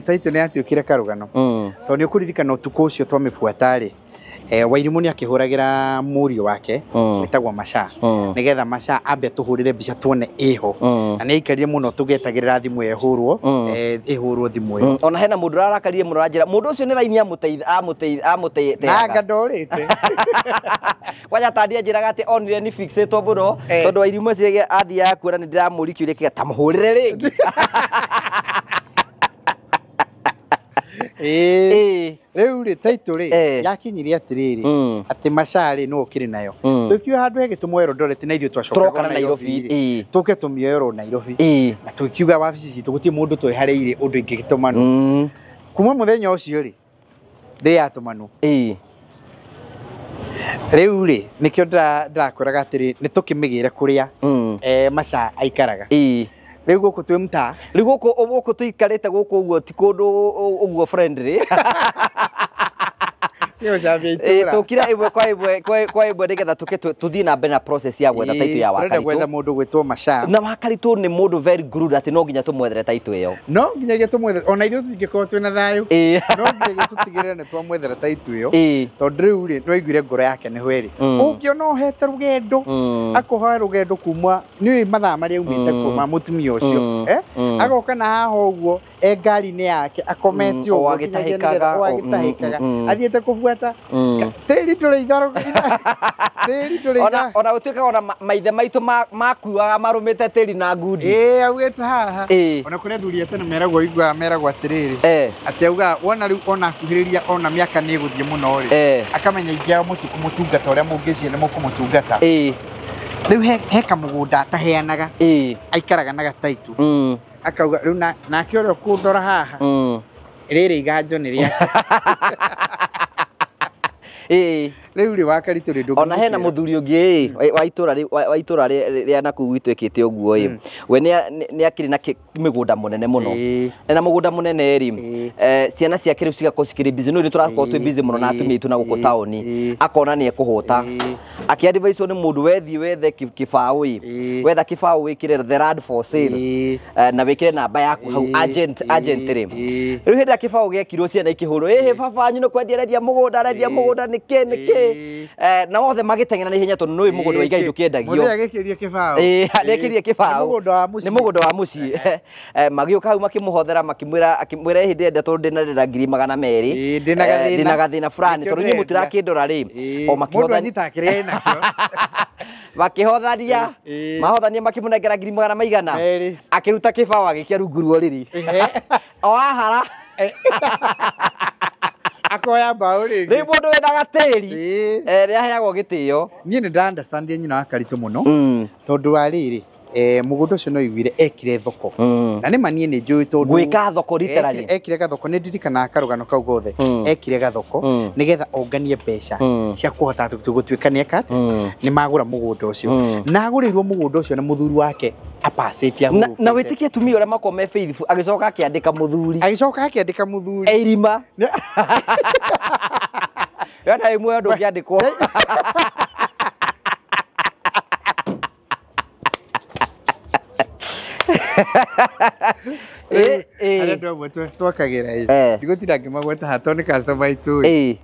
[SPEAKER 4] title nĩ yatuĩkire karũgano tondũ nĩ ũkũririkana ũtukũ ũcio twamĩbuata rĩ Wairimũ nĩ akĩhũragĩra mũriũ wake wĩtagwo Macha nĩgetha Macha ambe atũhũrĩre mbica tuone ĩho na nĩ aikarire mũno tũgĩetagĩrĩra thimũ ĩyo ĩhũrwo ĩhũrwo thimũ ĩyo.
[SPEAKER 3] Ona hena mũndũ ũrarakarire mũno aranjĩra mũndũ ũcio nĩ raini amũteithia
[SPEAKER 4] nanga ndorĩte.
[SPEAKER 3] Kwanja tandi anjĩraga atĩ onire nĩ fixĩtwo mũno tondũ Wairimũ ũcio athiaga kuona nĩ ndĩramũria kĩũria kĩga ta mũhũrĩre rĩngĩ.
[SPEAKER 4] Rĩu rĩ title rĩ yakinyirie atĩrĩrĩ atĩ Macha rĩ no ũkĩrĩ nayo tũkiuga handũ hegĩ tũmuoe Eldoret na ithuĩ twacokaga Nairobi tũke tũmĩoe Nairobi na tũkiuga wabici citũ gũtirĩ mũndũ twĩharĩire ũndũ ingĩgĩtũmanwo. Kuma mũthenya ũcio rĩ ndĩ yatũmanwo. Rĩu rĩ nĩkĩo ndĩrakwĩraga atĩrĩ nĩ tũkĩmĩgĩre kũrĩa Macha aikaraga. Rĩu gũkũ twĩ mtaa.
[SPEAKER 3] Rĩu gũkũ tũikarĩte gũkũ ũguo ti kũndũ ũguo friendly. Tũkira ĩmwe kwa ĩmwe kwa ĩmwe nĩgetha tũke tũthiĩ na mbere na process ya gwetha title ya Wakaritũ.
[SPEAKER 4] Tũrenda gwetha mũndũ gwĩtwo Macha.
[SPEAKER 3] Na Wakaritũ nĩ mũndũ very good atĩ no nginya tũmwethere title ĩyo.
[SPEAKER 4] No nginyagia tũmwethere ona ithuĩ tũtingĩkorwo twĩna thayũ. No nginyagia tũtigĩrĩre nĩ twamwethera title ĩyo. Tondũ rĩu rĩ nĩwaiguire ngoro yake nĩ hwerĩ. Ũngĩona ũhete rũgendo akũhoe rũgendo kuma nĩũĩ mathaa marĩa aumĩte kuma mũtumia ũcio agoka na haha ũguo e ngari-inĩ yake akomete ũguo nginyagia nĩgetha o agĩtahĩkaga athiĩte kũbuata tĩri ndũrĩ itharũ tĩri ndũrĩ itharũ.
[SPEAKER 3] Ona gũtuĩka ona maithe maitũ makuaga marũmĩte tĩri na ngundi.
[SPEAKER 4] Augĩte haha ona kũrĩ athuri a tene meragwo iguaga meragwo atĩrĩrĩ atĩ augaga wona rĩu ona akuhĩrĩria ona mĩaka nĩ ĩgũthiĩ mũno rĩ akamenya ingĩ ao mũtikũmũtungata ũrĩa mũngĩciria nĩ mũkũmũtungata. Rĩu he kamũgũnda ataheanaga aikaraga na gataitu akauga rĩu nake ũrĩa ũkũndora haha rĩrĩ iganjo nĩ rĩake. Rĩu rĩ Wakaritũ rĩ
[SPEAKER 3] ona hena mũthuri ũngĩ wa itũra wa itũra rĩa nakũu gwitũ ĩkĩte ũguo ĩ we nĩ akĩrĩ na mĩgũnda mũnene mũno na mũgũnda mũnene rĩ ciana ciake rĩu cigakorwo cikĩrĩ busy no ithuĩ tũrakorwo twĩ busy mũno na atumia aitũ na gũkũ taũni akona nĩ ekũhũta akĩadvicewo nĩ mũndũ wethiĩ wethe kĩbaũ ĩ wetha kĩbaũ wĩkĩre the land for sale na wĩkĩre namba yaku hau agent rĩ rĩu hĩndĩ ĩrĩa kĩbaũ gĩekirwo ciana ikĩhũrwo ĩhĩ baba wanyu nĩ kwendia arendia mũgũnda arendia mũgũnda nĩkĩ nĩkĩ na othe magĩteng'era na ihenya tondũ nĩũĩ mũgũnda wa igai ndũkĩendagio.
[SPEAKER 4] Mũthee agĩkĩrie kĩbaũ.
[SPEAKER 3] Nĩekĩrie kĩbaũ. Nĩ mũgũnda wa mũciĩ. Magĩũka hau makĩmũhothera makĩmwĩra akĩmwĩra hĩndĩ ĩrĩa tondũ ndĩna 200,000 ndĩna gathĩna fulani tondũ inyuĩ mũtirakĩndora rĩ o makĩhothania mahothania makĩmũnengera 200,000 maigana akĩruta kĩbaũ agĩkia rungu rwa ũrĩrĩ o ahara.
[SPEAKER 4] Akoya mbaũ rĩngĩ.
[SPEAKER 3] Rĩu mũndũ wĩna gatĩri nĩ aheagwo gĩtĩo.
[SPEAKER 4] Niĩ nĩ nda understand nyina wa Karitũ mũno tondũ wa rĩrĩ mũgũnda ũcio no iguire ekire thoko na nĩ ma niĩ nĩ njũĩ tondũ
[SPEAKER 3] gwĩka thoko literally
[SPEAKER 4] ekire gathoko nĩ ndirikanaga karũgano kau gothe ekire gathoko nĩgetha onganie mbeca cia kũhota gũtuĩka nĩ eka nĩ magũra mũgũnda ũcio na agũrĩirwo mũgũnda ũcio na mũthuri wake apacĩte
[SPEAKER 3] ahurũkĩte na wĩtĩkie atumia ũrĩa makoragwo me faithful agĩcoka akĩandĩka mũthuri erima yona ĩmwe ndũngĩandĩkwo.
[SPEAKER 4] Arĩa andũ amwe twakagĩra ĩ ndigũtinda ngĩmagweta haha tondũ nĩ customer aitũ ĩ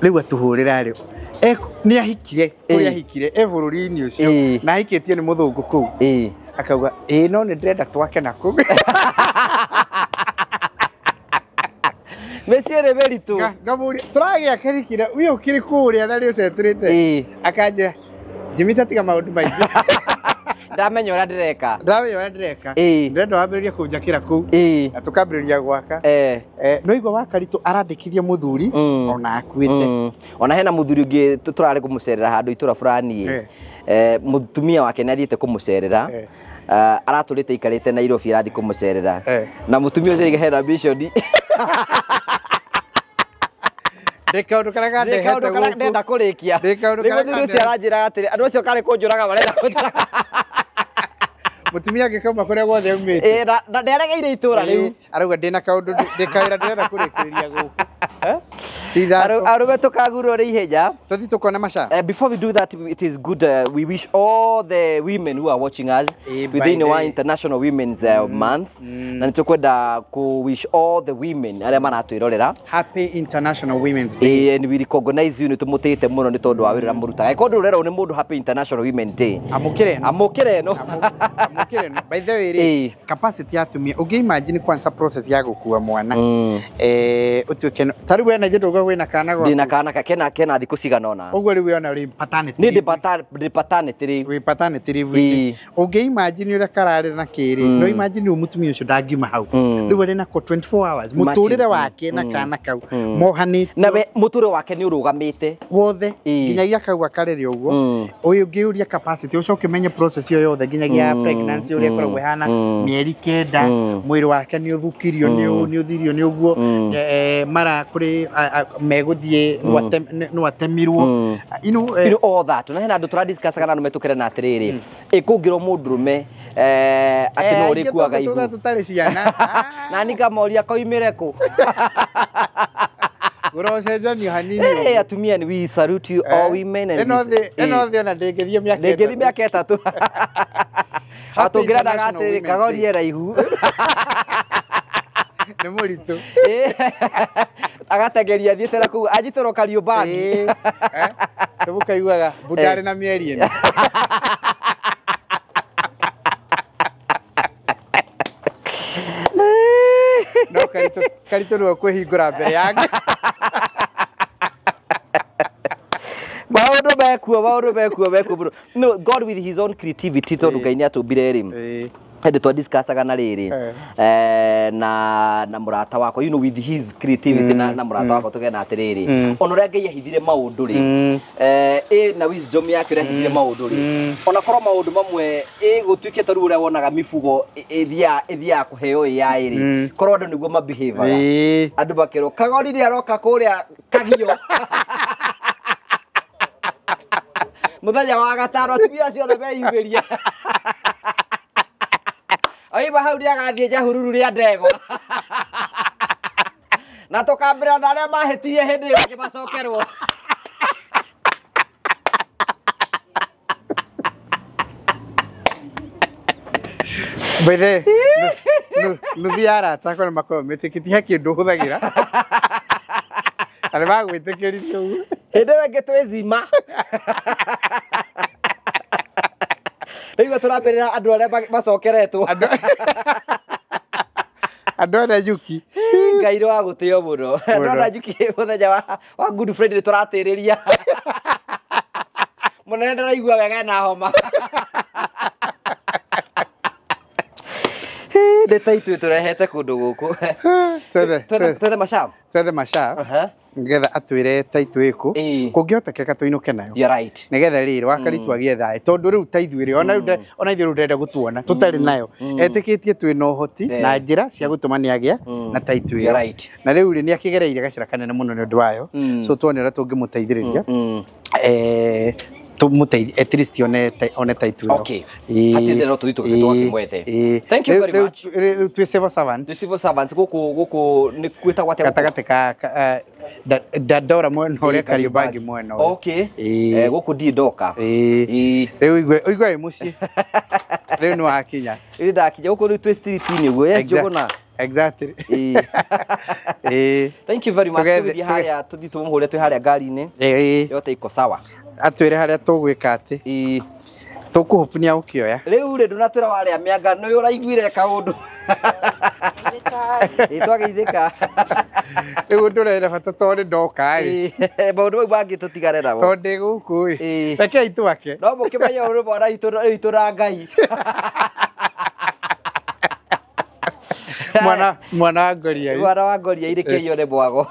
[SPEAKER 4] rĩu atũhũrĩra rĩ nĩ ahikire kũrĩa ahikire e bũrũri-inĩ ũcio na ahikĩtio nĩ mũthũngũ kũu akauga ĩ no nĩ ndĩrenda twake na kũu
[SPEAKER 3] mĩciĩ ĩrĩ mĩritũ
[SPEAKER 4] ngamũria tũragĩaka rikira wĩ ũkĩrĩ kũrĩa na rĩ ũcetũrĩte akanjĩra Jimmy tatiga maũndũ maingĩ
[SPEAKER 3] ndamenya ũrĩa ndĩreka ndĩrenda
[SPEAKER 4] wambĩrĩrie kũnjakĩra kũu na tũkambĩrĩria gwaka no igua wa Karitũ arandĩkithia mũthuri ona akuĩte
[SPEAKER 3] ona hena mũthuri ũngĩ tũrarĩ kũmũcerera handũ itũra fulani mũtumia wake nĩ athiĩte kũmũcerera aratũrĩte aikarĩte Nairobi arathiĩ kũmũcerera na mũtumia ũcio hena mission
[SPEAKER 4] ndĩ kaũndũ karĩa kandehete gũkũ
[SPEAKER 3] ndenda kũrĩkia
[SPEAKER 4] ndĩ kaũndũ karĩa
[SPEAKER 3] mũthuri ũcio aranjĩraga atĩrĩ andũ acio karĩ kũnjũraga marenda kũnjũraga
[SPEAKER 4] mũtumia angĩkauma kũrĩa guothe aumĩte
[SPEAKER 3] na nĩaregeire itũra rĩu
[SPEAKER 4] arauga ndĩna kaũndũ ndĩ kawĩra ndĩrenda kũrĩkĩrĩria gũkũ
[SPEAKER 3] arũme tũkagurwo nĩ ihenya
[SPEAKER 4] tũthiĩ tũkone maca.
[SPEAKER 3] Before we do that, it is good we wish all the women who are watching us within our International Women's Month na nĩ tũkwenda kũ wish all the women arĩa maratwĩrorera
[SPEAKER 4] Happy International Women's Day
[SPEAKER 3] and we recognize you nĩ tũmũtĩĩte mũno nĩ tondũ wa wĩra ũrĩa mũrutaga angĩkorwo ndũrerwo nĩ mũndũ Happy International Women's Day
[SPEAKER 4] amũkĩre
[SPEAKER 3] amũkĩre ĩno
[SPEAKER 4] amũkĩre ĩno by the way rĩ capacity ya atumia ũngĩ imagine kwanza process ya gũkua mwana ũtuĩke ta rĩu we na ndũga wĩna kana gwaku
[SPEAKER 3] ndĩna kana kena thikũ cigana ũna
[SPEAKER 4] ũguo rĩu wĩona rĩ paternity
[SPEAKER 3] nĩ ndĩ paternity rĩu
[SPEAKER 4] wĩ paternity rĩu ũngĩ imagine ũrĩa kararĩ na kĩrĩ no imagine rĩu mũtumia ũcio ndangiuma hau rĩu arĩ nako 24 hours mũtũrĩre wake na kana kau mohanĩtio
[SPEAKER 3] na we mũtũrĩre wake nĩ ũrũgamĩte
[SPEAKER 4] wothe nginyagia kau akarere ũguo ũyũ ũngĩũria capacity ũcoke ũmenye process ĩyo yothe nginyagia pregnancy ũrĩa ĩkoragwo ĩhana mĩeri 9 mwĩrĩ wake nĩ ũthũkirio nĩ ũthirio nĩ ũguo mara kũrĩ megũthiĩ nĩ watemirwo you know
[SPEAKER 3] all that na hena andũ tũradiscuss kana andũ metũkĩre na atĩrĩrĩ ĩkũngĩrwo mũndũrũme atĩ no ũrĩkuaga ihu
[SPEAKER 4] tũtarĩ ciana
[SPEAKER 3] na nikamoria koimĩre kũ
[SPEAKER 4] Gũrocenjanio hanini
[SPEAKER 3] atumia we salute you all women and
[SPEAKER 4] ĩno thĩ ona ndĩngĩthiĩ mĩaka
[SPEAKER 3] ĩtatũ atũngĩrendaga atĩrĩrĩ kagorie raihu
[SPEAKER 4] nĩ mũritũ
[SPEAKER 3] agatengeria athiĩte na kũu anjitũrwo kariũ bagi
[SPEAKER 4] tũmũkaiguaga mbundarĩ na mĩeri ĩna no Karitũ nĩwe kwĩhingũra mbere yake
[SPEAKER 3] maũndũ mekuo mũno no God with his own creativity tondũ Ngai nĩ atũmbire rĩ hĩndĩ twa discussaga na rĩrĩ na mũrata wakwa you know with his creativity na mũrata wakwa tũgena atĩrĩrĩ ona ũrĩa Ngai ahithire maũndũ rĩ na wisdom yake ũrĩa ahithire maũndũ rĩ ona korwo maũndũ mamwe gũtuĩke ta rĩu ũrĩa wonaga mibugo ĩthiaga kũheo AI rĩ korwo andũ nĩguo mabehaviaga andũ makerwo kagori nĩ aroka kũrĩa kagio mũthenya wa gatano atumia acio othe meyumĩria oima hau nĩagathiĩ Nyahururu rĩa ndegwa na tũkambĩra na arĩa mahĩtirie hĩndĩ ĩyo ĩngĩ macokerwo
[SPEAKER 4] By the nuthu ya arata akwa nĩ makoragwo metĩkĩtie he kĩndũ hũthagĩra na nĩ magwĩtĩkĩririe ũguo
[SPEAKER 3] hĩndĩ ĩyo ĩngĩ twĩzima rĩu tũrambĩrĩra andũ arĩa macokeretwo
[SPEAKER 4] andũ a Nanyuki
[SPEAKER 3] Ngai nĩ wa gũtĩo mũno andũ a Nanyuki mũthenya wa Good Friday nĩ tũratĩrĩria mũnene ndaraigua wega ena homa Nĩ ta ithuĩ tũrehete kũndũ gũkũ. Twethe Macha.
[SPEAKER 4] Twethe Macha. Nĩgetha atwĩre taitũ ĩkũ kũngĩhotekeka tũinũke nayo.
[SPEAKER 3] You're right.
[SPEAKER 4] Nĩgetha rĩrĩ wakari twagie thayũ tondũ rĩu ta ithuĩ rĩ ona rĩu ona ithuĩ rĩu ndĩrenda gũtuona tũtarĩ nayo etĩkĩtie twĩna ũhoti na njĩra cia gũtũma nĩagĩa na taitũ ĩyo.
[SPEAKER 3] You're right.
[SPEAKER 4] Na rĩu rĩ nĩakĩgereire gacĩra kanene mũno nĩ ũndũ wayo, so tuone ũrĩa tũngĩmũteithĩrĩria tũmũteithie at least one taitũ ĩyo.
[SPEAKER 3] Okay. Hatirĩ no tũthiĩ tũgĩtwakĩmwethe. Thank you very much.
[SPEAKER 4] Rĩu twĩ civil servant.
[SPEAKER 3] Twĩ civil servants gũkũ gũkũ nĩ gwĩtagwo atĩa?
[SPEAKER 4] Gatagatĩ ka Dandora mwena ũrĩa Kariobangi mwena ũrĩa.
[SPEAKER 3] Okay. Gũkũ ndirĩ ndoka.
[SPEAKER 4] Rĩu ũigue wĩ mũciĩ. Rĩu nĩ wakinya.
[SPEAKER 3] Rĩu ndakinya gũkũ rĩu twĩ street-inĩ ũguo. Yes, Njũgũna.
[SPEAKER 4] Exactly.
[SPEAKER 3] Thank you very much. Tũgĩthiĩ harĩa tũthiĩ tũmũhũre twĩ harĩa ngari-inĩ. Yote iko sawa.
[SPEAKER 4] Atwĩre harĩa tũgwĩka atĩ. Tũkũhũpunia ũkĩoya.
[SPEAKER 3] Rĩu rĩ ndũnatwĩra warĩa mĩanga nĩ ũraiguire kaũndũ. Twageithĩka.
[SPEAKER 4] Rĩu ũndũ ũrĩa bata tondũ ndoka rĩ.
[SPEAKER 3] Maũndũ mau mangĩ tũtigane namo.
[SPEAKER 4] Tondũ ndĩ gũkũ ĩ. Rekei twake.
[SPEAKER 3] No mũkĩmenye ũrĩ mwana witũ na Ngai.
[SPEAKER 4] Mwana wa Ngoriai.
[SPEAKER 3] Mwana wa Ngoriai rĩkĩiywo nĩ mwago.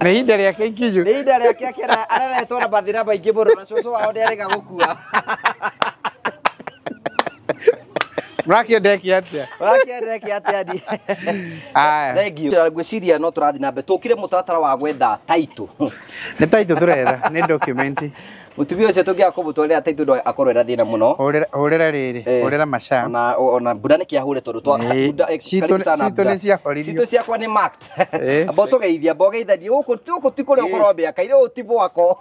[SPEAKER 4] Nĩ ihinda rĩake ikinyu.
[SPEAKER 3] Nĩ ihinda rĩake akĩra areretwo na mathĩna maingĩ mũno na cũcũ wao nĩarega gũkua.
[SPEAKER 4] Mũrakĩendeke atĩa?
[SPEAKER 3] Mũrakĩendeke atĩa ni?
[SPEAKER 4] Aya.
[SPEAKER 3] Thank you. Ngwĩciria no tũrathiĩ na mbere. Tũkire mũtaratara wa gwetha taitũ.
[SPEAKER 4] Nĩ taitũ tũretha, nĩ document.
[SPEAKER 3] Mũtumia ũcio tũngĩaga kũmũtwarĩra taitũ no akorwo ena thĩna mũno.
[SPEAKER 4] Hũrĩra rĩrĩ, hũrĩra Macha.
[SPEAKER 3] Ona mbura nĩ kĩahũre tondũ twa
[SPEAKER 4] citũ nĩ ciahoririo.
[SPEAKER 3] Citũ ciakwa nĩ marked. Amba tũgeithia, amba ũgeithanie gũkũ gũkũ ti kũrĩa ũkorwo mĩaka ire ũyũ ti mwako.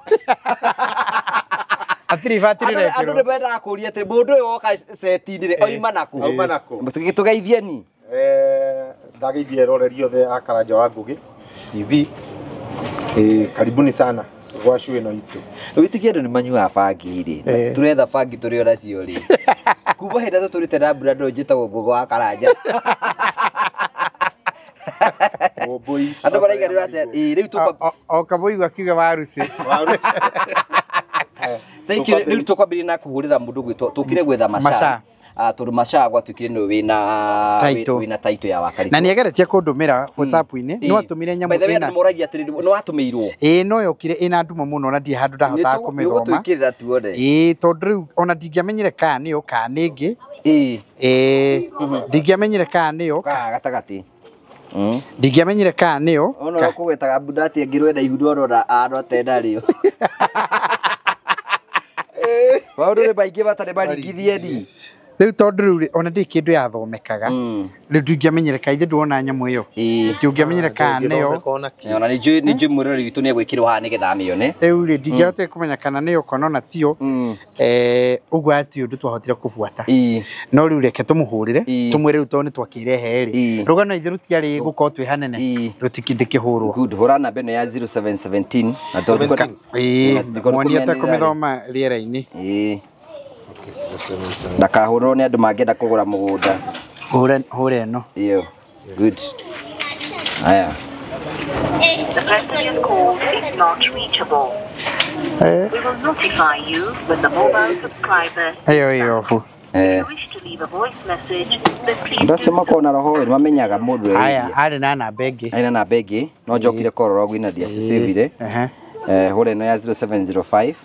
[SPEAKER 4] Hatirĩ ibati rĩrekĩrwo.
[SPEAKER 3] Andũ nĩ mendaga kũũria atĩrĩ mũndũ ũyũ woka seti-inĩ rĩ oima nakũ?
[SPEAKER 1] Auma nakũ?
[SPEAKER 3] Tũgeithie ni.
[SPEAKER 1] Ndageithia eroreri othe a Karanja wa Ngugi TV. Karibuni sana gwa show ĩno itũ.
[SPEAKER 3] Wĩtĩkie andũ nĩ manyuaga bangi rĩ. Tũretha bangi tũrĩ ona cio rĩ. Kuma hĩndĩ ĩrĩa tũtũrĩte na mbura ndũ njĩtagwo Mbũgũ wa Karanja. Andũ maraiga nĩ ũrace rĩu tũkwa
[SPEAKER 4] o kabũigua akiuga waruci.
[SPEAKER 1] Waruci.
[SPEAKER 3] Thank you. Rĩu tũkwambĩrĩria na kũhũrĩra mũndũ gwĩtwo tũkire gwetha Macha. Tondũ Macha gwatuĩkire nĩwe wĩna taitũ ya Wakaritũ.
[SPEAKER 4] Na nĩageretie kũndũmĩra WhatsApp-inĩ, no atũmire nyamũ ĩna.
[SPEAKER 3] Nĩ mũragia atĩrĩ nĩ watũmĩirwo.
[SPEAKER 4] Ĩĩ no yokire ĩna nduma mũno na ndirĩ handũ ndahotaga kũmĩthoma.
[SPEAKER 3] Nĩũgũtwĩkĩrĩra tuone.
[SPEAKER 4] Ĩĩ tondũ rĩu ona ndingĩamenyire kana nĩyo kana nĩ ĩngĩ. Ĩĩ ndingĩamenyire kana nĩyo.
[SPEAKER 3] Haha gatagatĩ.
[SPEAKER 4] Ndingĩamenyire kana nĩyo.
[SPEAKER 3] Ona ũrĩa ũkũgwetaga mbunda atĩ angĩrwo ena ihu ndwarora ano atenarĩo. Maũndũ nĩ maingĩ matarĩ maringithie ni.
[SPEAKER 4] Rĩu tondũ rĩu ona ndĩ kĩndũ yathomekaga rĩu ndingĩamenyire kana ithe ndwona nyamũ ĩyo ndingĩamenyire kana nĩyo.
[SPEAKER 3] Ona nĩ njũĩ mwĩroreri witũ nĩegwĩkĩrwo haha nĩgetha amĩone.
[SPEAKER 4] Rĩu rĩ ndingĩahotire kũmenya kana nĩyo kana ona tiyo. Ũguo hatirĩ ũndũ twahotire kũbuata. No rĩu reke tũmũhũrĩre tũmwĩre rĩu tondũ nĩtwakĩrehe rĩ rũgano ithe rũtiarĩ gũkorwo twĩ hanene rũtikĩhũrwo.
[SPEAKER 3] Good, hũra namba ĩno ya 0717 na tondũ
[SPEAKER 4] muonie atekũmĩthoma rĩera-inĩ.
[SPEAKER 3] Ndakahũrwo nĩ andũ mangĩenda kũgũra mũgũnda.
[SPEAKER 4] Hũra ĩno.
[SPEAKER 3] Iyo. Good. Aya.
[SPEAKER 6] The person you called is not reachable. We will notify you when the mobile subscriber.
[SPEAKER 4] Ĩyo ĩyo hu.
[SPEAKER 6] If you wish to leave a voice message, then please.
[SPEAKER 3] Andũ acio makoragwo na roho nĩ mamenyaga mũndũ.
[SPEAKER 4] Aya, arĩ na namba ĩngĩ.
[SPEAKER 3] Arĩ na namba ĩngĩ, no njokire korora gwina ndiacicĩvire. Hũra ĩno ya 0705.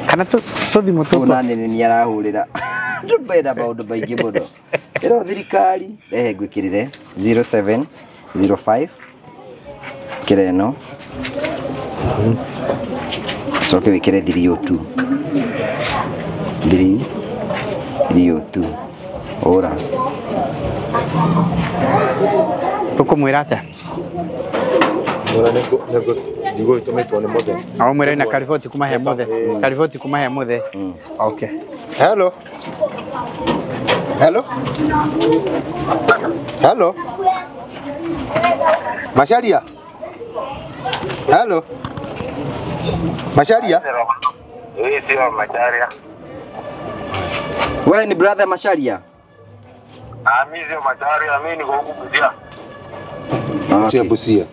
[SPEAKER 4] Kana tũthimũ tũtũ.
[SPEAKER 3] Ona nĩ nĩ arahũrĩra. Andũ mena maũndũ maingĩ mũno. Ĩno thirikari rehe ngwĩkĩrĩre 0705 kĩra ĩno. Coke wĩkĩre 302. 302. Ora.
[SPEAKER 4] Tũkũmwĩra atĩa?
[SPEAKER 1] Nĩngũtũmĩtwo nĩ mũthee.
[SPEAKER 4] O mwĩre na kariboti kuma he mũthee. Kariboti kuma he mũthee. Okay.
[SPEAKER 1] Hello. Hello. Hello. Macharia. Hello. Macharia.
[SPEAKER 2] Hii sio Macharia.
[SPEAKER 3] Wewe ni brother Macharia?
[SPEAKER 2] Ah, mimi sio Macharia, mimi niko huku Busia.
[SPEAKER 1] Okay. Busia.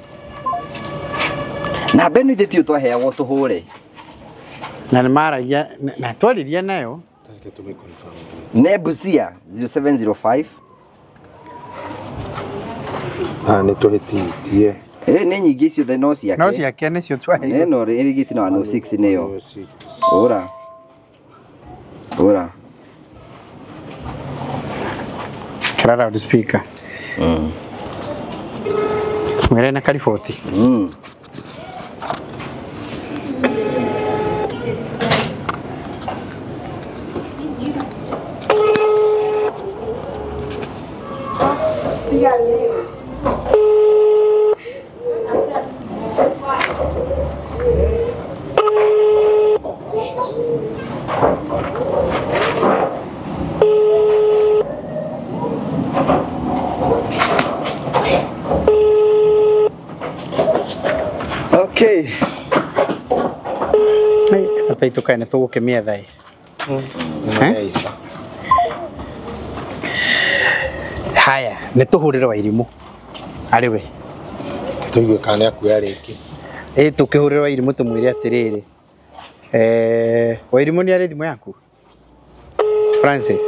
[SPEAKER 3] Na benu ithe tio twaheagwo tũhũre.
[SPEAKER 4] Na nĩ maragia na twaririe nayo.
[SPEAKER 3] Nebusia 0705.
[SPEAKER 1] Ah, nĩ tũhĩtĩtie.
[SPEAKER 3] Nĩ nyingĩ icio the no ciake.
[SPEAKER 4] No ciake nĩcio twaheirwo.
[SPEAKER 3] Ĩno ĩrigiti na 106 nĩyo. Ora. Ora.
[SPEAKER 4] Kara loudspeaker. Mwĩre na kariboti.
[SPEAKER 3] Okay.
[SPEAKER 4] Taitũ kaĩ nĩ tũgũkĩmĩetha ĩ. Haya, nĩ tũhũrĩre Wairimũ. Arĩ we.
[SPEAKER 1] Tũigue kana nĩ akuoya rĩngĩ.
[SPEAKER 4] Ĩ tũkĩhũrĩre Wairimũ tũmwĩre atĩrĩrĩ. Wairimũ nĩ arĩ thimũ yaku? Francis.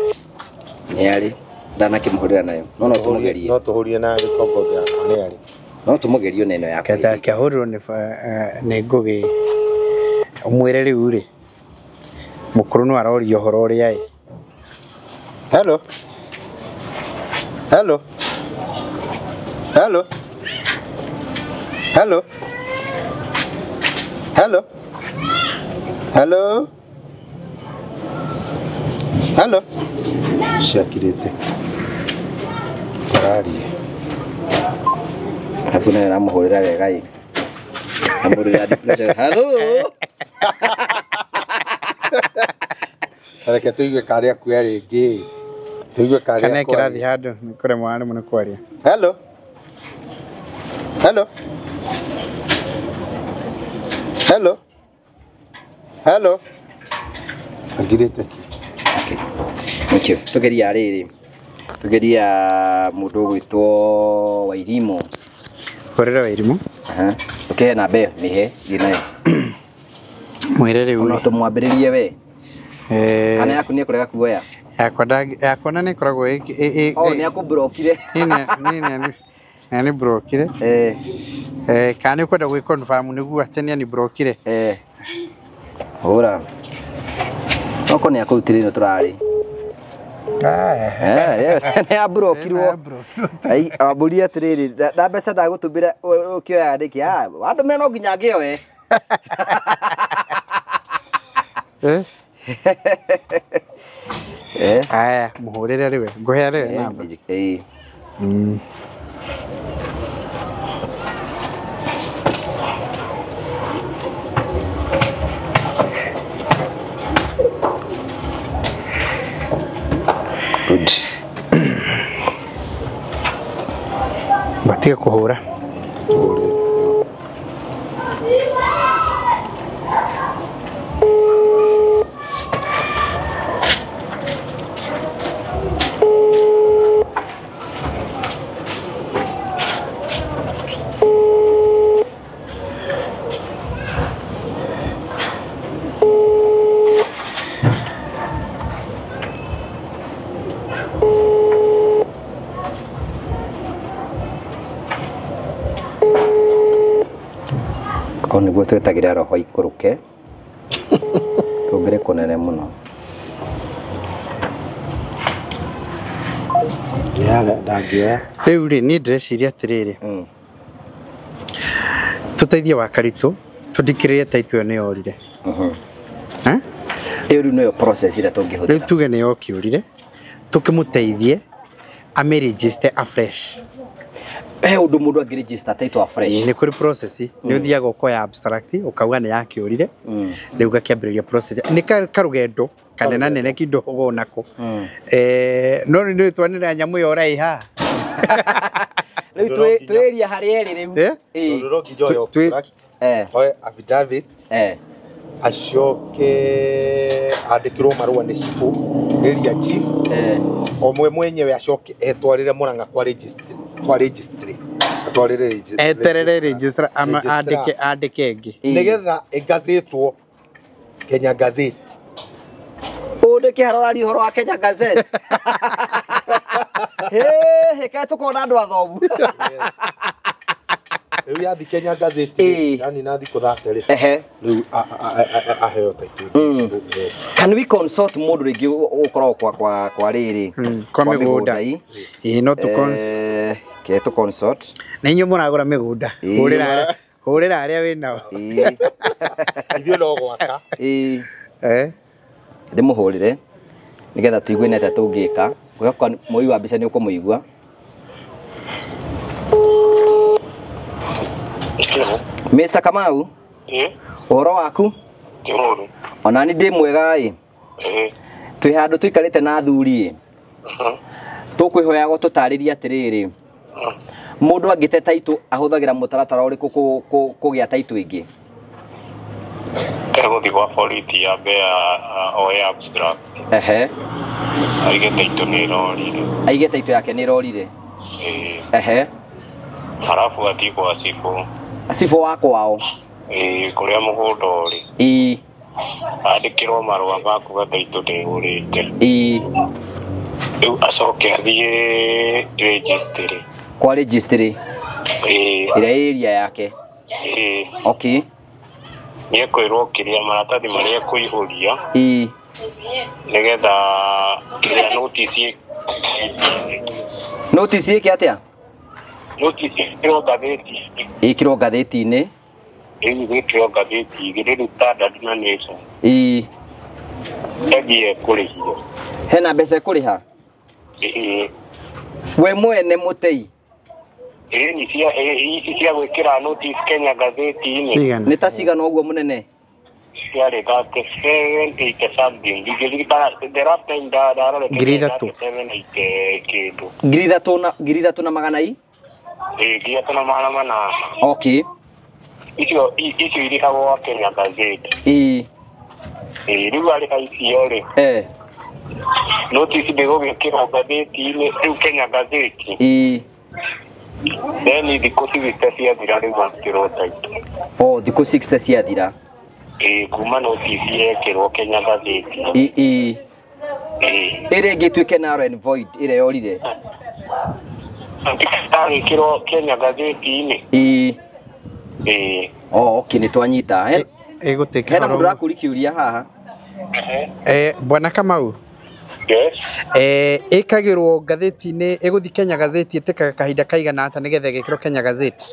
[SPEAKER 3] Nĩ arĩ. Ndanakĩmũhũrĩra nayo. No no tũmũgerie.
[SPEAKER 1] No tũhũrire na gĩtongo gĩakwa nĩ arĩ.
[SPEAKER 3] No tũmũgerie na ĩno yaku.
[SPEAKER 4] Keta kĩahũrĩrwo nĩ Ngũgĩ. Ũmwĩre rĩu rĩ. Mũkũrũ no aroria ũhoro ũrĩa ĩ.
[SPEAKER 1] Hello. Hello. Hello. Hello. Hello. Hello. Hello. Ciakirĩte. Ararie.
[SPEAKER 3] Alafu naye namũhũrĩra wega ĩ. Namũhũrĩra depression. Hello.
[SPEAKER 1] Reke tũigue karĩa akuoya rĩngĩ. Tũigue karĩa
[SPEAKER 4] Kana
[SPEAKER 1] akwaria.
[SPEAKER 4] kĩrathi handũ nĩ kũremwo aremwo nĩ kwaria.
[SPEAKER 1] Hello. Hello. Hello. Hello. Agirĩte kĩ?
[SPEAKER 3] Okay. Thank you. Tugeria rĩrĩ. Tugeria mũndũ ũgwĩtwo Wairimũ.
[SPEAKER 4] Hũrĩra Wairimũ.
[SPEAKER 3] Ũkĩhe namba ĩyo mĩhe thiĩ nayo.
[SPEAKER 4] Mwĩre rĩu.
[SPEAKER 3] No tũmwambĩrĩrie we. Kana yaku nĩ ekũrega kuoya.
[SPEAKER 4] Yakwa na nĩ ĩkoragwo ĩ
[SPEAKER 3] Oh, nĩ akũmburokire.
[SPEAKER 4] Nĩ nĩ brokire. Kana nĩ ũkwenda gwĩ confirm nĩguo atĩ nĩ anibrokire.
[SPEAKER 3] Hũra. Okorwo nĩ akũrutire ĩno tũrarĩ. Nĩ abrokirwo. Ambũria atĩrĩrĩ, na mbeca ndagũtũmĩra ũkĩoya nĩkĩ? Wandũmĩra no nginya ngĩoe.
[SPEAKER 4] Aya, mũhũrĩre rĩwe. Ngũhe rĩwe namba.
[SPEAKER 3] Good.
[SPEAKER 4] Batige kũhũra.
[SPEAKER 3] O nĩguo twetagĩra roho ikũrũke tũngĩre kũnene mũno.
[SPEAKER 4] Rĩu rĩ niĩ ndĩreciria atĩrĩrĩ, tũteithie Wakaritũ tũndikĩrĩrie taitũ ĩyo nĩ yorire.
[SPEAKER 3] Ĩyo rĩu nĩyo process ĩrĩa tũngĩhũthĩra.
[SPEAKER 4] Rĩu tuge nĩ yokĩũrire, tũkĩmũteithie amĩregister afresh.
[SPEAKER 3] He ũndũ mũndũ angĩregister title afresh.
[SPEAKER 4] Nĩ kũrĩ process, nĩ ũthiaga ũkoya abstract ũkauga nĩ yakĩũrire, rĩu ũgakĩambĩrĩria process. Nĩ karũgendo kanena nene kidogo nako. No rĩu nĩ twanĩra nyamũ ĩyo ũraiha.
[SPEAKER 3] Rĩu twĩria harĩa ĩrĩ rĩu.
[SPEAKER 1] Tondũ no nginya oe abstract, oe affidavit, acoke andĩkĩrwo marũa nĩ cibũ, area chief, o mwe mwenyewe acoke etwarĩre Murang'a kwa registry, kwa registry, atwarĩre registry.
[SPEAKER 4] Eterere registrar andĩke andĩke ĩngĩ.
[SPEAKER 1] Nĩgetha ĩgazetwo Kenya Gazette.
[SPEAKER 3] Ũndũ kĩharo ũhoro wa Kenya Gazette. He kae tũkona andũ athomu.
[SPEAKER 1] Rĩu yathi Kenya Gazette yani na thikũ 30 rĩ. Rĩu aheo title.
[SPEAKER 3] Can we consult mũndũ rĩngĩ ũkoragwo kwa rĩrĩ?
[SPEAKER 4] Kwa mĩgũnda. Ĩĩ no tũ consult.
[SPEAKER 3] Ke tũ consult.
[SPEAKER 4] Na inyuĩ mũragũra mĩgũnda. Hũrĩra arĩa wĩ nao.
[SPEAKER 1] Ithuĩ no gwaka.
[SPEAKER 3] Ĩĩ. Ndĩmũhũrĩre nĩgetha tũigue nĩ atĩa tũngĩka. Ngwĩhoka mũi wa mbica nĩ ũkũmũigua. Mr. Kamau, ũhoro waku? Ona ni ndĩ mwega ĩ. Twĩ handũ tũikarĩte na athuri ĩ. Tũkwĩhoya tũtarĩrie atĩrĩrĩ. Mũndũ angĩte title ahũthagĩra mũtaratara ũrĩkũ kũgĩa title ĩngĩ?
[SPEAKER 2] Egũthiĩ kwa borithi ambe oe abstract. Aige title nĩ ĩrorire.
[SPEAKER 3] Aige title yake nĩ ĩrorire.
[SPEAKER 2] Halafu athiĩ kwa cibũ.
[SPEAKER 3] Cibũ wa kwao.
[SPEAKER 2] Kũrĩa mũgũnda ũrĩ. Andĩkĩrwo marũa ma kuga title ndĩũrĩte. Rĩu acoke athiĩ registry.
[SPEAKER 3] Kwa registry. Ĩrĩa area yake. Okay.
[SPEAKER 2] Nĩekwĩrwo kĩrĩa maratathi marĩa ekũihũria. Nĩgetha kĩrĩa notice.
[SPEAKER 3] Notice ĩke atĩa?
[SPEAKER 2] Notice ĩkĩrwo ngathĩti.
[SPEAKER 3] Ĩkĩrwo ngathĩti-inĩ.
[SPEAKER 2] Ĩgwĩkĩrwo ngathĩti igĩrĩ rĩu Standard na Nation. Engie kũrĩhio.
[SPEAKER 3] Hena mbeca ĩkũrĩha? We mwene mũtei.
[SPEAKER 2] Ici cia gwĩkĩra notice Kenya ngathĩti-inĩ.
[SPEAKER 3] Nĩ ta cigana ũguo mũnene?
[SPEAKER 2] Ciarĩ 3780 something. Ndingĩririkana the last time ndarorete. 3780 kĩndũ.
[SPEAKER 3] Ngiri ithatũ na magana i?
[SPEAKER 2] 3,800.
[SPEAKER 3] Okay.
[SPEAKER 2] Icio irĩhagwo Kenya Gazette. Rĩu arĩha icio rĩ. Notice ndĩgũgĩkĩrwo ngathĩti-inĩ rĩu Kenya Gazette. Then thikũ 60 ciathira rĩu akĩrwo title.
[SPEAKER 3] Oh, thikũ 60 ciathira.
[SPEAKER 2] Kuma notice yekĩrwo Kenya Gazette.
[SPEAKER 3] Ĩrĩa ĩngĩ ĩtuĩke null and void ĩrĩa yorire.
[SPEAKER 2] Agĩkĩrwo Kenya Gazette-inĩ.
[SPEAKER 3] Oh, okay, nĩ twanyita. Hena mũndũ ũrakũria kĩũria haha.
[SPEAKER 4] Bwana Kamau.
[SPEAKER 2] Yes.
[SPEAKER 4] Ĩkagĩrwo ngathĩti-inĩ ĩgũthiĩ Kenya Gazette ĩtĩkaga kahinda kaigana atĩa nĩgetha ĩgĩkĩrwo Kenya Gazette?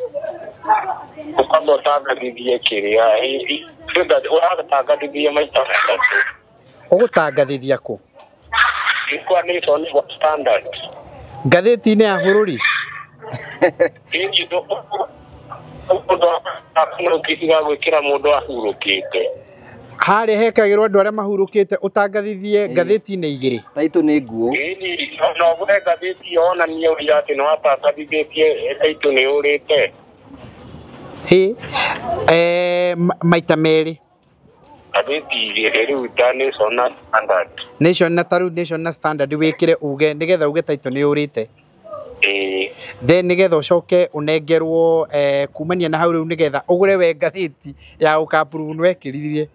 [SPEAKER 2] Ũkamba ũtangathithie kĩrĩa ũratangathithia maita matatũ.
[SPEAKER 4] Ũgũtangathithia kũ?
[SPEAKER 2] Kwa Nation kwa Standard.
[SPEAKER 4] Ngathĩti-inĩ ya bũrũri?
[SPEAKER 2] Ũndũ gwĩkĩra mũndũ ahurũkĩte.
[SPEAKER 4] Harĩa hekagĩrwo andũ arĩa mahurũkĩte ũtangathithie ngathĩti-inĩ igĩrĩ.
[SPEAKER 3] Taitũ nĩ nguo.
[SPEAKER 2] No ũgũre ngathĩti yonanie ũrĩa atĩ nĩ watangathithĩtie taitũ nĩ ũrĩte.
[SPEAKER 4] Maita merĩ.
[SPEAKER 2] Ngathĩti igĩrĩ rĩu ta Nation na Standard.
[SPEAKER 4] Nation na tarĩu Nation na Standard wĩkĩre uge nĩgetha uge taitũ nĩ ũrĩte. Then nĩgetha ũcoke ũnengerwo kumania na hau rĩu nĩgetha ũgũre we ngathĩti ya ũka-approve nĩ wekĩririe.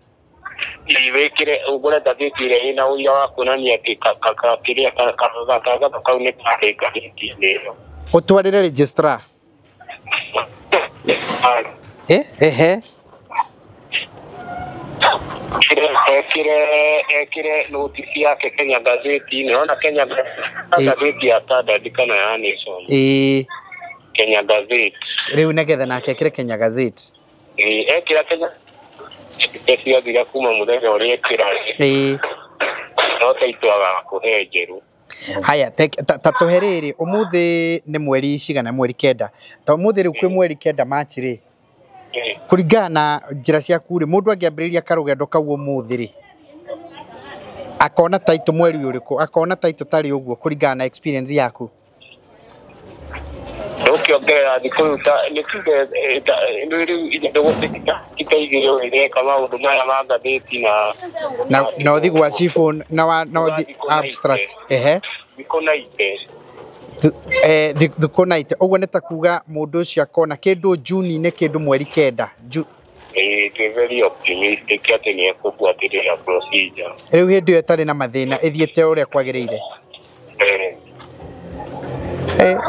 [SPEAKER 2] Wĩkĩre ũgũre ngathĩti ĩrĩa ĩna ũira wa kuonania atĩ kĩrĩa gatangatho kau nĩ karĩ ngathĩti-inĩ ĩyo.
[SPEAKER 4] Ũtwarĩre registrar. Ehe.
[SPEAKER 2] Ekĩre notice yake Kenya Gazette-inĩ. Ona Kenya Gazette ya Standard kana ya Nation. Kenya Gazette.
[SPEAKER 4] Rĩu nĩgetha nake ekĩre Kenya Gazette.
[SPEAKER 2] Ekĩra Kenya ciathira kuma mũthenya ũrĩa ekĩra. No taitũ agakũhe njerũ.
[SPEAKER 4] Haya, ta tũhe rĩrĩ ũmũthĩ nĩ mweri cigana? Mweri 9. Ta ũmũthĩ rĩu kwĩ mweri 9 Machi rĩ. Kũringana na njĩra ciaku rĩ, mũndũ angĩambĩrĩria karũgendo kau ũmũthĩ rĩ, akona taitũ mweri ũrĩkũ? Akona taitũ tarĩ ũguo kũringana na experience yaku?
[SPEAKER 2] Ndũkĩongerera thikũ rĩu ta nĩ tuge rĩu ita igĩrĩ ũreka maũndũ maya ma ngathĩti na
[SPEAKER 4] na ũthiĩ gwa cibũ na ũthiĩ abstract.
[SPEAKER 2] Thikũ 90.
[SPEAKER 4] Thikũ 90 ũguo nĩ ta kuga mũndũ ũcio akona kĩndũ Juni-inĩ kĩndũ mweri 9.
[SPEAKER 2] Ndĩ very optimistic atĩ nĩ ekũbuatĩrĩra procedure.
[SPEAKER 4] Rĩu hĩndĩ ĩyo ĩtarĩ na mathĩna ĩthiĩte ũrĩa kwagĩrĩire.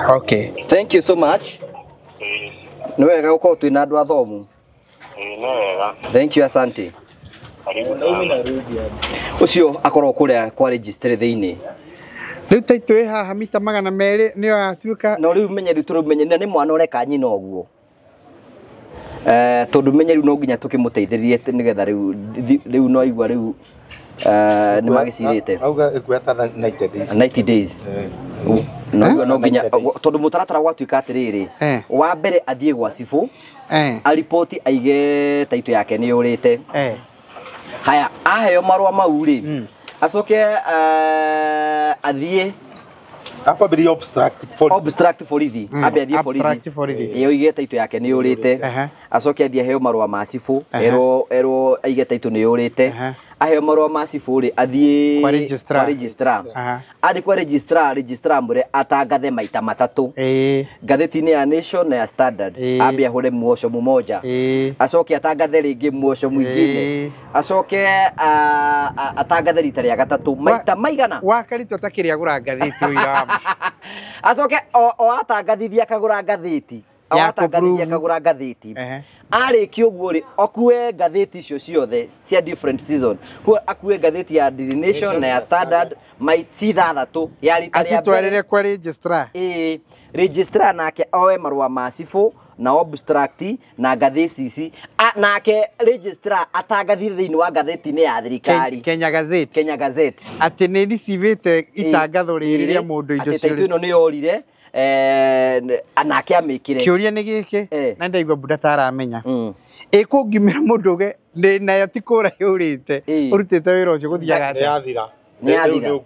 [SPEAKER 4] Okay.
[SPEAKER 3] Thank you so much. Nĩ wega gũkorwo twĩna andũ athomu.
[SPEAKER 2] Nĩ wega.
[SPEAKER 3] Thank you, asante. Ũcio akorwo kũrĩa kwa registry thĩinĩ.
[SPEAKER 4] Rĩu taitũ ĩ haha mita 200 nĩyo yatuĩka.
[SPEAKER 3] No rĩu menye rĩu tũrũmenye nĩ mwana ũreka nyina ũguo. Tondũ menye rĩu no nginya tũkĩmũteithĩrĩrie nĩgetha rĩu no aigua rĩu nĩ magĩcirĩte.
[SPEAKER 1] Auga ĩkuoya 90 days.
[SPEAKER 3] 90 days. No no nginya tondũ mũtaratara gwatuĩka atĩrĩrĩ, wa mbere athiĩ gwa cibũ, aripoti aige taitũ yake nĩ yũrĩte. Haya, aheo marũa mau rĩ, acoke athiĩ
[SPEAKER 1] akwambĩrĩria obstruct
[SPEAKER 3] borithi, ambe athiĩ borithi, ĩyo aige taitũ yake nĩ yũrĩte, acoke athiĩ aheo marũa ma cibũ, erwo aige taitũ nĩ yũrĩte, aheo marũa ma cibũ rĩ, athiĩ
[SPEAKER 4] kwa registrar,
[SPEAKER 3] athiĩ kwa registrar, registrar amwĩre atangathe maita matatũ ngathĩti-inĩ ya Nation na ya Standard, ambe ahũre muoco mumoja, acoke atangathe rĩngĩ muoco mwingine, acoke atangathe rita rĩa gatatũ maita maigana
[SPEAKER 4] wakaritũ atakĩrĩa agũra ngathĩti ũira wa
[SPEAKER 3] acoke o atangathithia akagũra ngathĩti, o atangathithia akagũra ngathĩti, arĩkia ũguo rĩ, akue ngathĩti icio ciothe cia different season, akue ngathĩti ya Daily Nation na ya Standard maiti ithathatũ ya rita rĩa mbere,
[SPEAKER 4] acitwarĩre kwa registrar.
[SPEAKER 3] Registrar nake oe marũa ma cibũ na obstruct na ngathĩti ici, nake registrar atangathire thĩinĩ wa ngathĩti-inĩ ya thirikari
[SPEAKER 4] Kenya Gazette,
[SPEAKER 3] Kenya Gazette
[SPEAKER 4] atĩ nĩ ricivĩte itangatho rĩrĩ rĩa mũndũ indo
[SPEAKER 3] ciothe, atĩ taitũ ĩno nĩ yorire, nake amĩkĩre.
[SPEAKER 4] Kĩũria nĩ gĩkĩ, na ndaigua Buda ta aramenya, ĩkũngimĩra mũndũ uge ndĩ nayo ti kũra yũrĩte, ũrutĩte wĩra ũcio gũthiaga atĩa?
[SPEAKER 1] Nĩ yathira.
[SPEAKER 3] Nĩ yathira.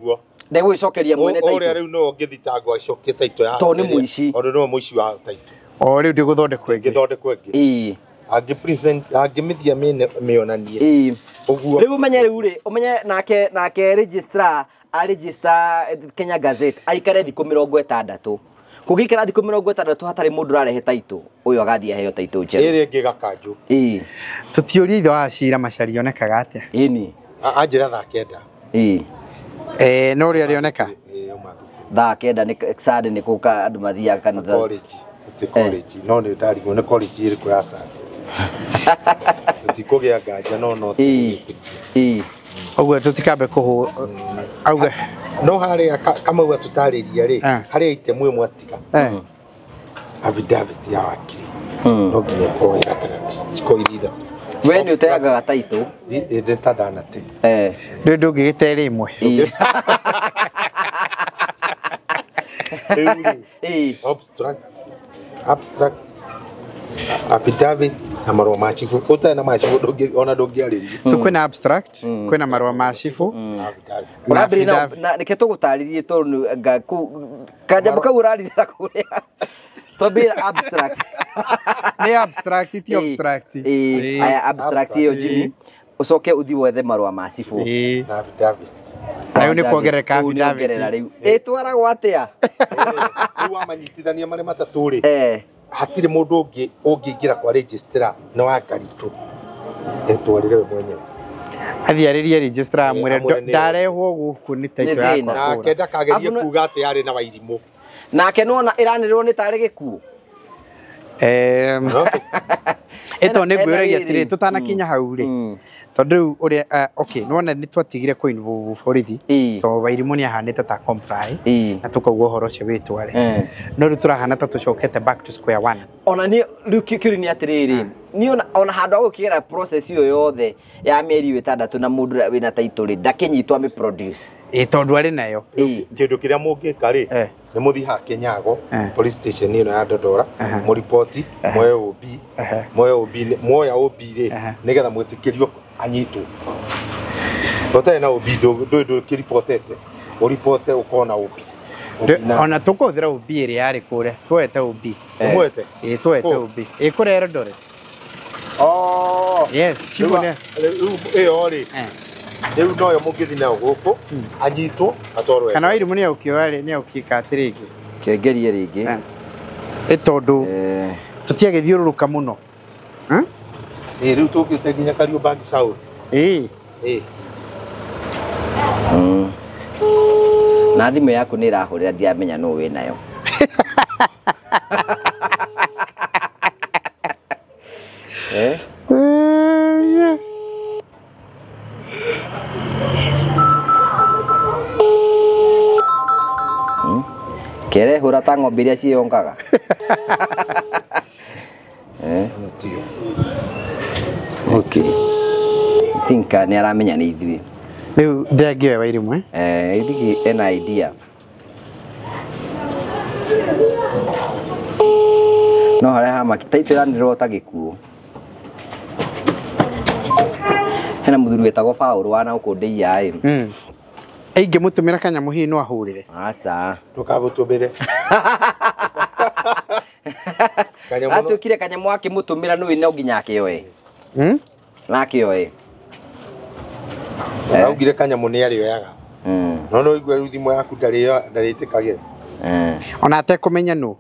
[SPEAKER 3] Ndegũgĩcokeria mwene taitũ.
[SPEAKER 1] Ũrĩa rĩu nĩwe ũngĩthitangwo acokie taitũ yake.
[SPEAKER 3] Tondũ nĩ mũici.
[SPEAKER 1] Tondũ nĩwe mũici wa taitũ.
[SPEAKER 4] O rĩu ndĩgũthondekwo ĩngĩ.
[SPEAKER 1] Ĩngĩthondekwo ĩngĩ. Angĩ present, angĩmĩthia mĩonanie. Ũguo.
[SPEAKER 3] Rĩu ũmenye rĩu rĩ, ũmenye nake registrar a register Kenya Gazette aikare thikũ 60. Kũngĩikara thikũ 60 hatarĩ mũndũ ũrarehe taitũ, ũyũ agathiĩ aheo taitũ njerũ.
[SPEAKER 1] Ĩrĩa ĩngĩ gakanjũ.
[SPEAKER 4] Tũtiũrie ithe wa cira Macharia onekaga atĩa?
[SPEAKER 3] Ĩni.
[SPEAKER 1] Anjĩra thaa 9.
[SPEAKER 4] No ũrĩa arĩoneka?
[SPEAKER 3] Thaa 9 nĩ Sunday nĩ kũka andũ mathiaga kanitha.
[SPEAKER 1] College. Ti college. No nĩ ndarigwo nĩ college ĩrĩkũ ya Sunday. Tũtikũgĩa nganja no no.
[SPEAKER 4] Ũguo tũtikambe kũhũ auge
[SPEAKER 1] no harĩa Kamau atũtarĩria rĩ, harĩa itemu ĩmwe atiga affidavit ya wakiri no nginya ĩkorwo ĩ gatagatĩ, cikorwo irĩ ithatũ.
[SPEAKER 3] We nĩ ũteangaga taitũ?
[SPEAKER 1] Ndĩ ta ndanate.
[SPEAKER 4] Rĩu ndũngĩgĩte ĩrĩ ĩmwe.
[SPEAKER 1] Rĩu rĩ, abstract affidavit na marũa ma cibũ. Ũtarĩ na ma cibũ ona ndũngĩarĩria.
[SPEAKER 4] So kwĩna abstract, kwĩna marũa ma cibũ,
[SPEAKER 3] ũrambĩrĩria na reke tũgũtarĩrie tondũ kanyamũ kau ũrarĩrĩra kũrĩa. Twambĩrĩria abstract.
[SPEAKER 4] Nĩ abstract ti obstruct.
[SPEAKER 3] Aya abstract ĩyo Jimmy, ũcoke ũthiĩ wethe marũa ma cibũ
[SPEAKER 1] na affidavit.
[SPEAKER 4] Na rĩu nĩ kuongerereka affidavit.
[SPEAKER 3] Rĩu ĩtwaragwo atĩa?
[SPEAKER 1] Rĩu wamanyitithania marĩ matatũ rĩ, hatirĩ mũndũ ũngĩ ũngĩingĩra kwa registrar na wa Karitũ etwarĩre we mwenyewe.
[SPEAKER 4] Athiĩ arĩrie registrar amwĩre ndarehwo gũkũ nĩ taitũ yakwa.
[SPEAKER 1] Nake ndakagerie kuga atĩ arĩ na Wairimũ.
[SPEAKER 3] Nake nĩwona ĩranĩrĩrwo nĩ tarĩ gĩkuũ.
[SPEAKER 4] Ĩto nĩ ngwĩragia atĩrĩ tũtanakinya hau rĩ, tondũ rĩu ũrĩa okay nĩwona nĩ twatigire kũ involve borithi tondũ Wairimũ nĩ ahanĩte ta comply na tũkauga ũhoro ũcio wĩtware, no rĩu tũrahana ta tũcokete back to square one.
[SPEAKER 3] Ona niĩ rĩu kĩũria nĩ atĩrĩrĩ, niĩ ona handũ ha gũkĩgera process ĩyo yothe ya mĩeri 6 na mũndũ wĩna taitũ rĩ, ndakĩnyitwo amĩ produce.
[SPEAKER 4] Tondũ arĩ nayo.
[SPEAKER 1] Kĩndũ kĩrĩa mũngĩka rĩ, nĩ mũthiĩ haha Kinyago police station ĩno ya Dandora, mũriboti moe OB, moe OB, moya OB rĩ, nĩgetha mwĩtĩkĩrio anyitwo. Ũtarĩ na OB ndũĩ ndũkĩribotete, ũribote ũkona OB.
[SPEAKER 4] Ona tũkũhũthĩra OB ĩrĩa yarĩ kũrĩa, tuoete OB.
[SPEAKER 1] Muoete?
[SPEAKER 4] Ĩĩ tuoete OB. Ĩ kũrĩa Eldoret.
[SPEAKER 1] Oh.
[SPEAKER 4] Yes, cibũ nĩ
[SPEAKER 1] rĩu ĩyo rĩ, rĩu noyo mũngĩthiĩ nayo gũkũ, anyitwo atwarwo.
[SPEAKER 4] Kana Wairimũ nĩ agũkĩoya rĩ, nĩ agũkĩka atĩ rĩngĩ.
[SPEAKER 3] Kĩengerie rĩngĩ.
[SPEAKER 4] Ĩ tondũ tũtiagĩthiũrũrũka mũno.
[SPEAKER 1] Rĩu tũkĩte nginya Kariobangi South.
[SPEAKER 3] Na thimũ yaku nĩ ĩrahũrĩra ndiramenya nũ wĩ nayo. Kere hũra ta ng'ombe iria ciĩyongaga. Okay. I think nĩ aramenya nĩ ithuĩ.
[SPEAKER 4] Rĩu ndĩangĩoya Wairimu
[SPEAKER 3] I think ena idea. No harĩa hamaki taitĩranĩrwo ta gĩkuũ. Hena mũthuri wetagwo Paũlũ wa na gũkũ ndĩia ĩ.
[SPEAKER 4] Ingĩmũtũmĩra kanyamũ hihi no ahũrĩre.
[SPEAKER 3] Aca.
[SPEAKER 1] Ndũkamũtũmĩre.
[SPEAKER 3] Atuĩkire kanyamũ akĩmũtũmĩra nĩ no nginya akĩoe. Na akĩoe.
[SPEAKER 1] Augire kanyamũ nĩ arĩoyaga. No no igue rĩu thimũ yaku ndarĩtĩkagĩra.
[SPEAKER 4] Ona atekũmenya nũ.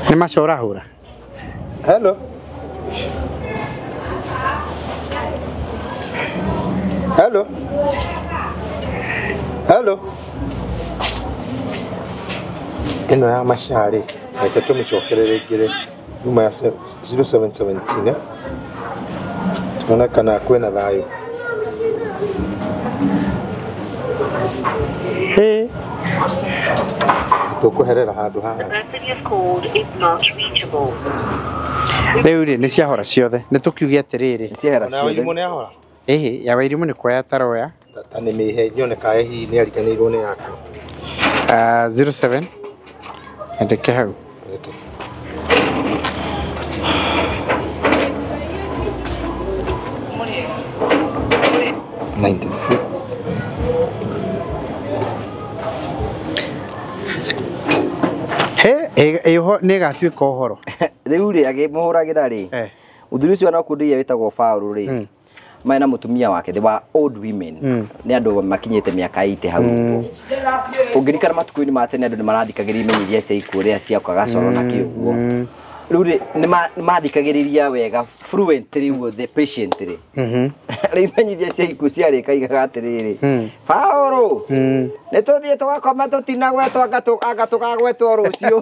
[SPEAKER 4] Nĩ maca ũrahũra.
[SPEAKER 1] Hello. Hello. Hello. Ĩno ya maca rĩ, reke tũmĩcokere rĩngĩ rĩ, yuma ya 0717 tuone kana kwĩna thayũ. Tũkũherera handũ haha.
[SPEAKER 6] The person you've called is not reachable.
[SPEAKER 4] Rĩu rĩ nĩ ciahora ciothe, nĩ tũkiuge atĩrĩrĩ.
[SPEAKER 3] Nĩ ciahera
[SPEAKER 1] Ona Wairimu
[SPEAKER 3] ciothe.
[SPEAKER 1] nĩ ahora?
[SPEAKER 4] Ĩhĩ, ya Wairimu nĩ kuoya taroya.
[SPEAKER 1] Ta nĩ mĩhe nyone kae hihi nĩ ariganĩirwo nĩ yakwa.
[SPEAKER 4] 07 andĩke hau.
[SPEAKER 1] Reke. Ninety-six.
[SPEAKER 4] He, ĩho nĩ ĩgatuĩka ũhoro.
[SPEAKER 3] Rĩu rĩ agĩmũhũragĩra rĩ. Mũthuri ũcio na kũndũ iria wĩtagwo Paũlũ rĩ. Mena mũtumia wake, they were old women. Nĩ andũ makinyĩte mĩaka 80 hau ũguo. Ũngĩririkana matukũ-inĩ ma tene andũ nĩ marathikagĩrĩria imenyithia cia ikuũ rĩa ciaukaga coro na kĩ ũguo. Rĩu rĩ nĩ mathikagĩrĩria wega fluently ũguo the patiently. Rĩu imenyithia cia ikuũ ciarĩkaigaga atĩrĩrĩ. Paũlũ nĩ tũthiĩ tũgakoma tũtinagwetwo anga tũkagwetwo rũciũ.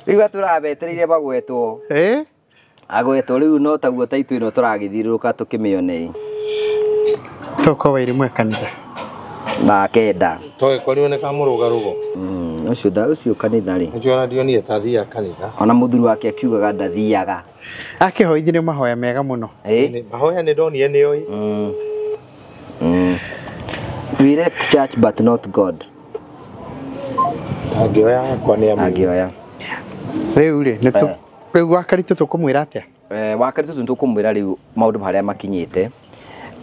[SPEAKER 3] Rĩu atũrabetereire magwetwo. Agwetwo rĩu no taguo ta ithuĩ ĩno tũragĩthiũrũrũka tũkĩmĩone.
[SPEAKER 4] Tũkorwo Wairimu e kanitha.
[SPEAKER 3] Thaa kenda.
[SPEAKER 1] Tũgĩkorirwo nĩ kamũrũgarũgo.
[SPEAKER 3] Ũcio nda ũcio kanitha rĩ.
[SPEAKER 1] Ũcio ona ndionire ta athiaga kanitha.
[SPEAKER 3] Ona mũthuri wake akiugaga ndathiaga.
[SPEAKER 4] Akĩhoithia nĩ mahoya mega mũno.
[SPEAKER 1] Mahoya nĩ ndonire nĩ oĩ.
[SPEAKER 3] We left church but not God.
[SPEAKER 1] Angĩoya yakwa nĩ amũ.
[SPEAKER 3] Angĩoya.
[SPEAKER 4] Rĩu rĩ nĩ rĩu Wakaritũ tũkũmwĩra atĩa?
[SPEAKER 3] Wakaritũ tũ tũkũmwĩra rĩu maũndũ marĩa makinyĩte.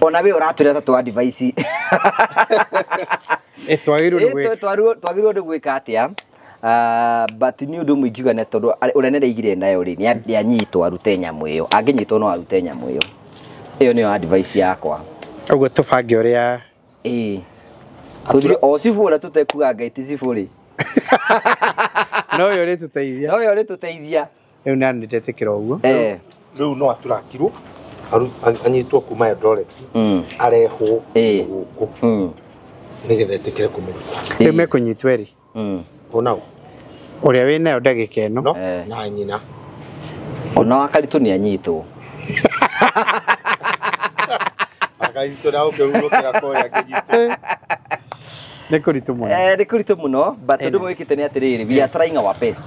[SPEAKER 3] Ona we ũratwĩra ta tũ advice. Twagĩrĩirwo nĩ gwĩka atĩa? But nĩ ũndũ ũmwe ingiuga nĩ tondũ ũrĩa nĩaraigire nayo rĩ, nĩ anyitwo arute nyamũ ĩyo. Angĩnyitwo no arute nyamũ ĩyo. Ĩyo nĩyo advice yakwa.
[SPEAKER 4] Ũguo tũbange ũrĩa.
[SPEAKER 3] Tũthiĩ o cibũ ũrĩa tũtekuga Ngai ti cibũ rĩ.
[SPEAKER 4] No ũyũ ũrĩtũteithia.
[SPEAKER 3] No ũyũ ũrĩtũteithia.
[SPEAKER 4] Rĩu nani ndetĩkĩra ũguo.
[SPEAKER 1] Rĩu no aturakirwo anyitwo kuma Eldoret arehwo gũkũ nĩgetha etĩkĩre kũmĩruta.
[SPEAKER 4] Rĩu mekũnyitwo erĩ.
[SPEAKER 1] Onau.
[SPEAKER 4] Ũrĩa wĩnayo ndagĩka ĩno.
[SPEAKER 1] Na nyina.
[SPEAKER 3] Ona Wakaritũ nĩ anyitwo.
[SPEAKER 1] Wakaritũ na ũkĩhurũkĩra kũrĩa akĩnyitwo.
[SPEAKER 4] Nĩ kũritũ mũno.
[SPEAKER 3] Nĩ kũritũ mũno, but ũndũ ũmwe wĩkĩte nĩ atĩrĩrĩ, we are trying our best.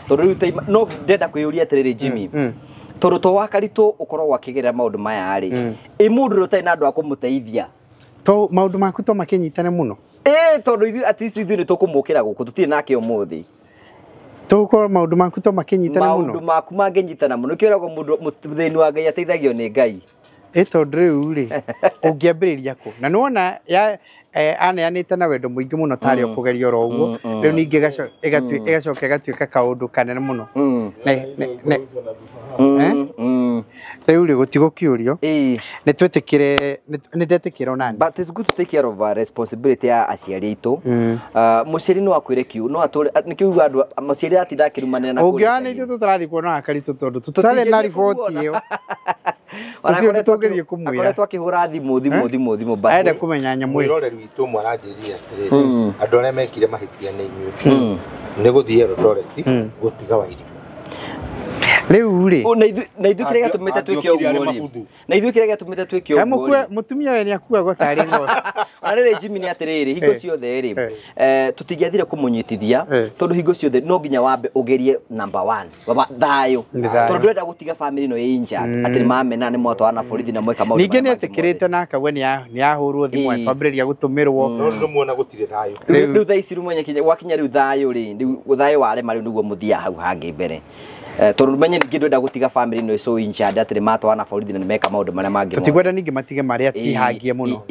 [SPEAKER 3] Tondũ rĩu no ndĩrenda kwĩyũria atĩrĩrĩ Jimmy. Tondũ to Wakaritũ ũkoragwo akĩgerera maũndũ maya rĩ, ĩ mũndũ ũrĩa ũtarĩ na andũ a kũmũteithia.
[SPEAKER 4] To maũndũ maku to makĩnyitane mũno.
[SPEAKER 3] Tondũ ithuĩ at least ithuĩ nĩ tũkũmũkĩra gũkũ tũtirĩ nake ũmũthĩ.
[SPEAKER 4] Tũgũkorwo maũndũ maku to makĩnyitane mũno.
[SPEAKER 3] Maũndũ maku mangĩnyitana mũno. Nĩkĩo ũragwo mũndũ mũthĩni wa Ngai ateithagio nĩ Ngai.
[SPEAKER 4] Tondũ rĩu rĩ ũngĩambĩrĩria kũ? Na nĩwona aneanĩte na wendo mũingĩ mũno tarĩ o kũgeria oro ũguo. Rĩu ningĩ ĩgacoka ĩgatuĩka kaũndũ kanene mũno. Rĩu rĩ gũtigũkĩũrio. Nĩ twĩtĩkĩre nĩ ndetĩkĩra onani.
[SPEAKER 3] But it's good to take care of our responsibility ya aciari aitũ. Mũciari no akwĩre kiu no atũre nĩkĩo uga andũ mũciari atinda akĩrumanĩra na
[SPEAKER 4] kũrĩa. Ũngĩona nĩ ithuĩ tũtarathiĩ kuona Akaritũ tondũ tũtarĩ na riboti ĩyo. Tũtirĩ tũngĩthiĩ kũmwĩra.
[SPEAKER 3] Akoretwo akĩhũra thimũ but
[SPEAKER 4] arenda kũmenya nyamũ ĩyo.
[SPEAKER 1] Mwĩroreri witũ ũmwe aranjĩrire atĩrĩrĩ, andũ arĩa mekire mahĩtia nĩ inyuĩ. Nĩ gũthiĩ Eldoret gũtiga Wairimu.
[SPEAKER 4] Rĩu rĩ
[SPEAKER 3] na ithuĩ kĩrĩa gĩatũmĩte twĩke ũguo rĩ, na ithuĩ kĩrĩa gĩatũmĩte twĩke ũguo rĩ,
[SPEAKER 4] mũtumia we nĩakuagwo tarĩ ng'ombe.
[SPEAKER 3] Ona rĩrĩ Jimmy nĩ atĩrĩrĩ, hingo ciothe rĩ, tũtingĩathire kũmũnyitithia tondũ hingo ciothe no nginya wambe ũgerie number 1 thayũ, tondũ ndũrenda gũtiga family ĩno ĩ injured atĩ nĩmamena nĩ mwatwarana borithi na mweka maũndũ.
[SPEAKER 4] Ningĩ nĩetĩkĩrĩte na akauga nĩahũrwo thimũ akambĩrĩria gũtũmĩrwo.
[SPEAKER 1] No ndũmuona gũtirĩ thayũ.
[SPEAKER 3] Rĩu thaa ici rĩu gwakinya rĩu thayũ rĩ, rĩu thayũ warema rĩu nĩguo mũthiaga hau hangĩ mbere. Tondũ menye ningĩ ndwenda gũtiga family ĩno so injured atĩ nĩmatwarana borithi na nĩmeka maũndũ marĩa mangĩ.
[SPEAKER 4] Tũtikwenda ningĩ matige marĩa tihangie mũno.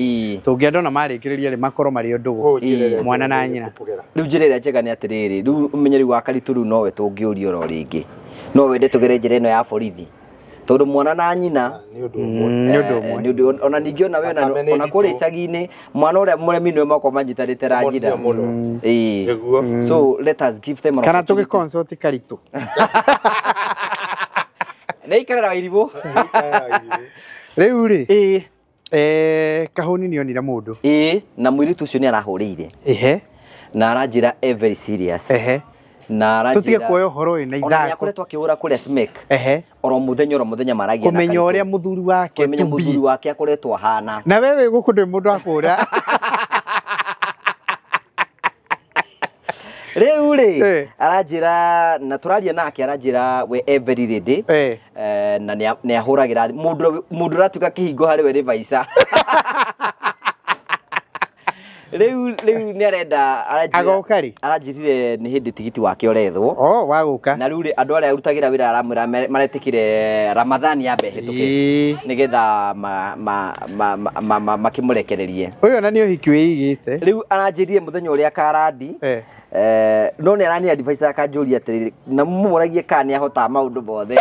[SPEAKER 4] Tũngĩenda ona marĩkĩrĩria rĩ makorwo marĩ ndũgũ mwana na nyina.
[SPEAKER 3] Rĩu njĩra ĩrĩa njega nĩ atĩrĩrĩ, rĩu ũmenye rĩu Akaritũ rĩu nowe tũngĩũria oro rĩngĩ. No wende tũgere njĩra ĩno ya borithi. Tondũ mwana na nyina
[SPEAKER 1] nĩ ũndũ ũmwe.
[SPEAKER 3] Ona ningĩ ona we ona kũrĩa icagi-inĩ mwana ũrĩa mũremi nĩwe makorwo manyitanĩte na nyina. So let us give them an
[SPEAKER 4] kana tũgĩ consult Karitũ.
[SPEAKER 3] Nĩ ikarĩra Wairimu.
[SPEAKER 4] Rĩu rĩ Kahũni nĩonire mũndũ.
[SPEAKER 3] Na mũirĩtu ũcio nĩ arahũrĩire. Na aranjĩra e very serious. Na aranjĩra
[SPEAKER 4] tũtige kuoya ũhoro ũyũ na ithako.
[SPEAKER 3] Ona nĩakoretwo akĩhũra kũrĩa Smek. Oro mũthenya maragia na
[SPEAKER 4] kũmenya ũrĩa mũthuri wake
[SPEAKER 3] kũmenya mũthuri wake akoretwo ahana.
[SPEAKER 4] Na wewe gũkũ ndũrĩ mũndũ wa kũhũra.
[SPEAKER 3] Rĩu rĩ aranjĩra na tũraria nake aranjĩra we every ready na nĩ ahũragĩra mũndũ ũratuĩka kĩhingo harĩ we nĩ Vaica. Rĩu nĩ arenda
[SPEAKER 4] agoka rĩ
[SPEAKER 3] aranjĩrire nĩ hĩndĩ tigiti wake ũrethwo.
[SPEAKER 4] Oh wagũka.
[SPEAKER 3] Na rĩu rĩ andũ arĩa arutagĩra wĩra aramwĩra maretĩkĩre Ramadhani yambe ĩhĩtũke nĩgetha makĩmũrekererie.
[SPEAKER 4] Ũyũ ona nĩ ũhiki wĩigĩte.
[SPEAKER 3] Rĩu aranjĩrire mũthenya ũrĩa akarandi no nĩ arani advice akanjũria atĩrĩrĩ na mũmũragie kana nĩ ahotaga maũndũ mothe.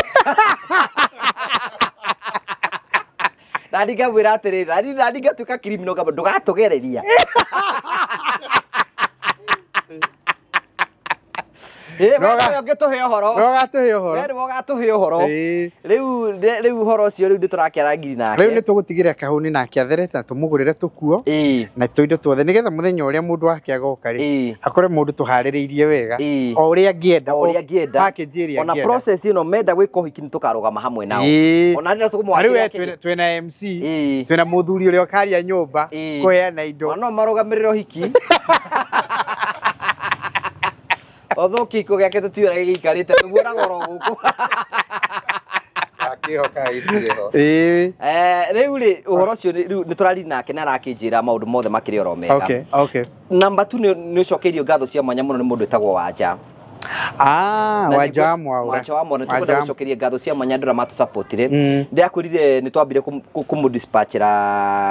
[SPEAKER 3] Na ndingamwĩra atĩrĩrĩ, na ndingatuĩka criminal ngamba ndũgatũgereria. Ũgĩtũhe ũhoro.
[SPEAKER 4] No ũgatũhe ũhoro.
[SPEAKER 3] We nĩwe ũgatũhe ũhoro. Rĩu ũhoro ũcio rĩu nĩtũrakĩara ngiri nake.
[SPEAKER 4] Rĩu nĩtũgũtigĩra Kahũni nake atherete na tũmũgũrĩre tũkuo na tũindo tuothe nĩgetha mũthenya ũrĩa mũndũ wake agoka rĩ akore mũndũ tũharĩrĩirie wega o ũrĩa angĩenda,
[SPEAKER 3] o ũrĩa angĩenda,
[SPEAKER 4] package ĩrĩa
[SPEAKER 3] ona process ĩno menda gwĩka ũhiki nĩtũkarũgama hamwe nao. Ona rĩrĩa
[SPEAKER 4] tũkũmwakĩra rĩu twĩna MC, twĩna mũthuri ũrĩa ũkaria nyũmba kũheana indo,
[SPEAKER 3] ona no marũgamĩrĩre ũhiki. Although kiko gĩake tũtiũra gĩgĩikarĩte tũmuonaga oro gũkũ.
[SPEAKER 1] Akĩhoka gĩtirĩ ho.
[SPEAKER 3] Rĩu rĩ ũhoro ũcio rĩu nĩtũraria nake na arakĩnjĩra maũndũ mothe makĩrĩ oro mega.
[SPEAKER 4] Okay, okay.
[SPEAKER 3] Number 2 nĩ ũcokeirio ngatho cia mwanya mũno nĩ mũndũ wĩtagwo Wanja.
[SPEAKER 4] Wanja wa Mwaura.
[SPEAKER 3] Wanja wa Mwaura nĩtũkwenda gũcokeria ngatho cia mwanya andũ arĩa matũsupportire. Ndĩrakwĩrire nĩtwambire kũmũdispatchera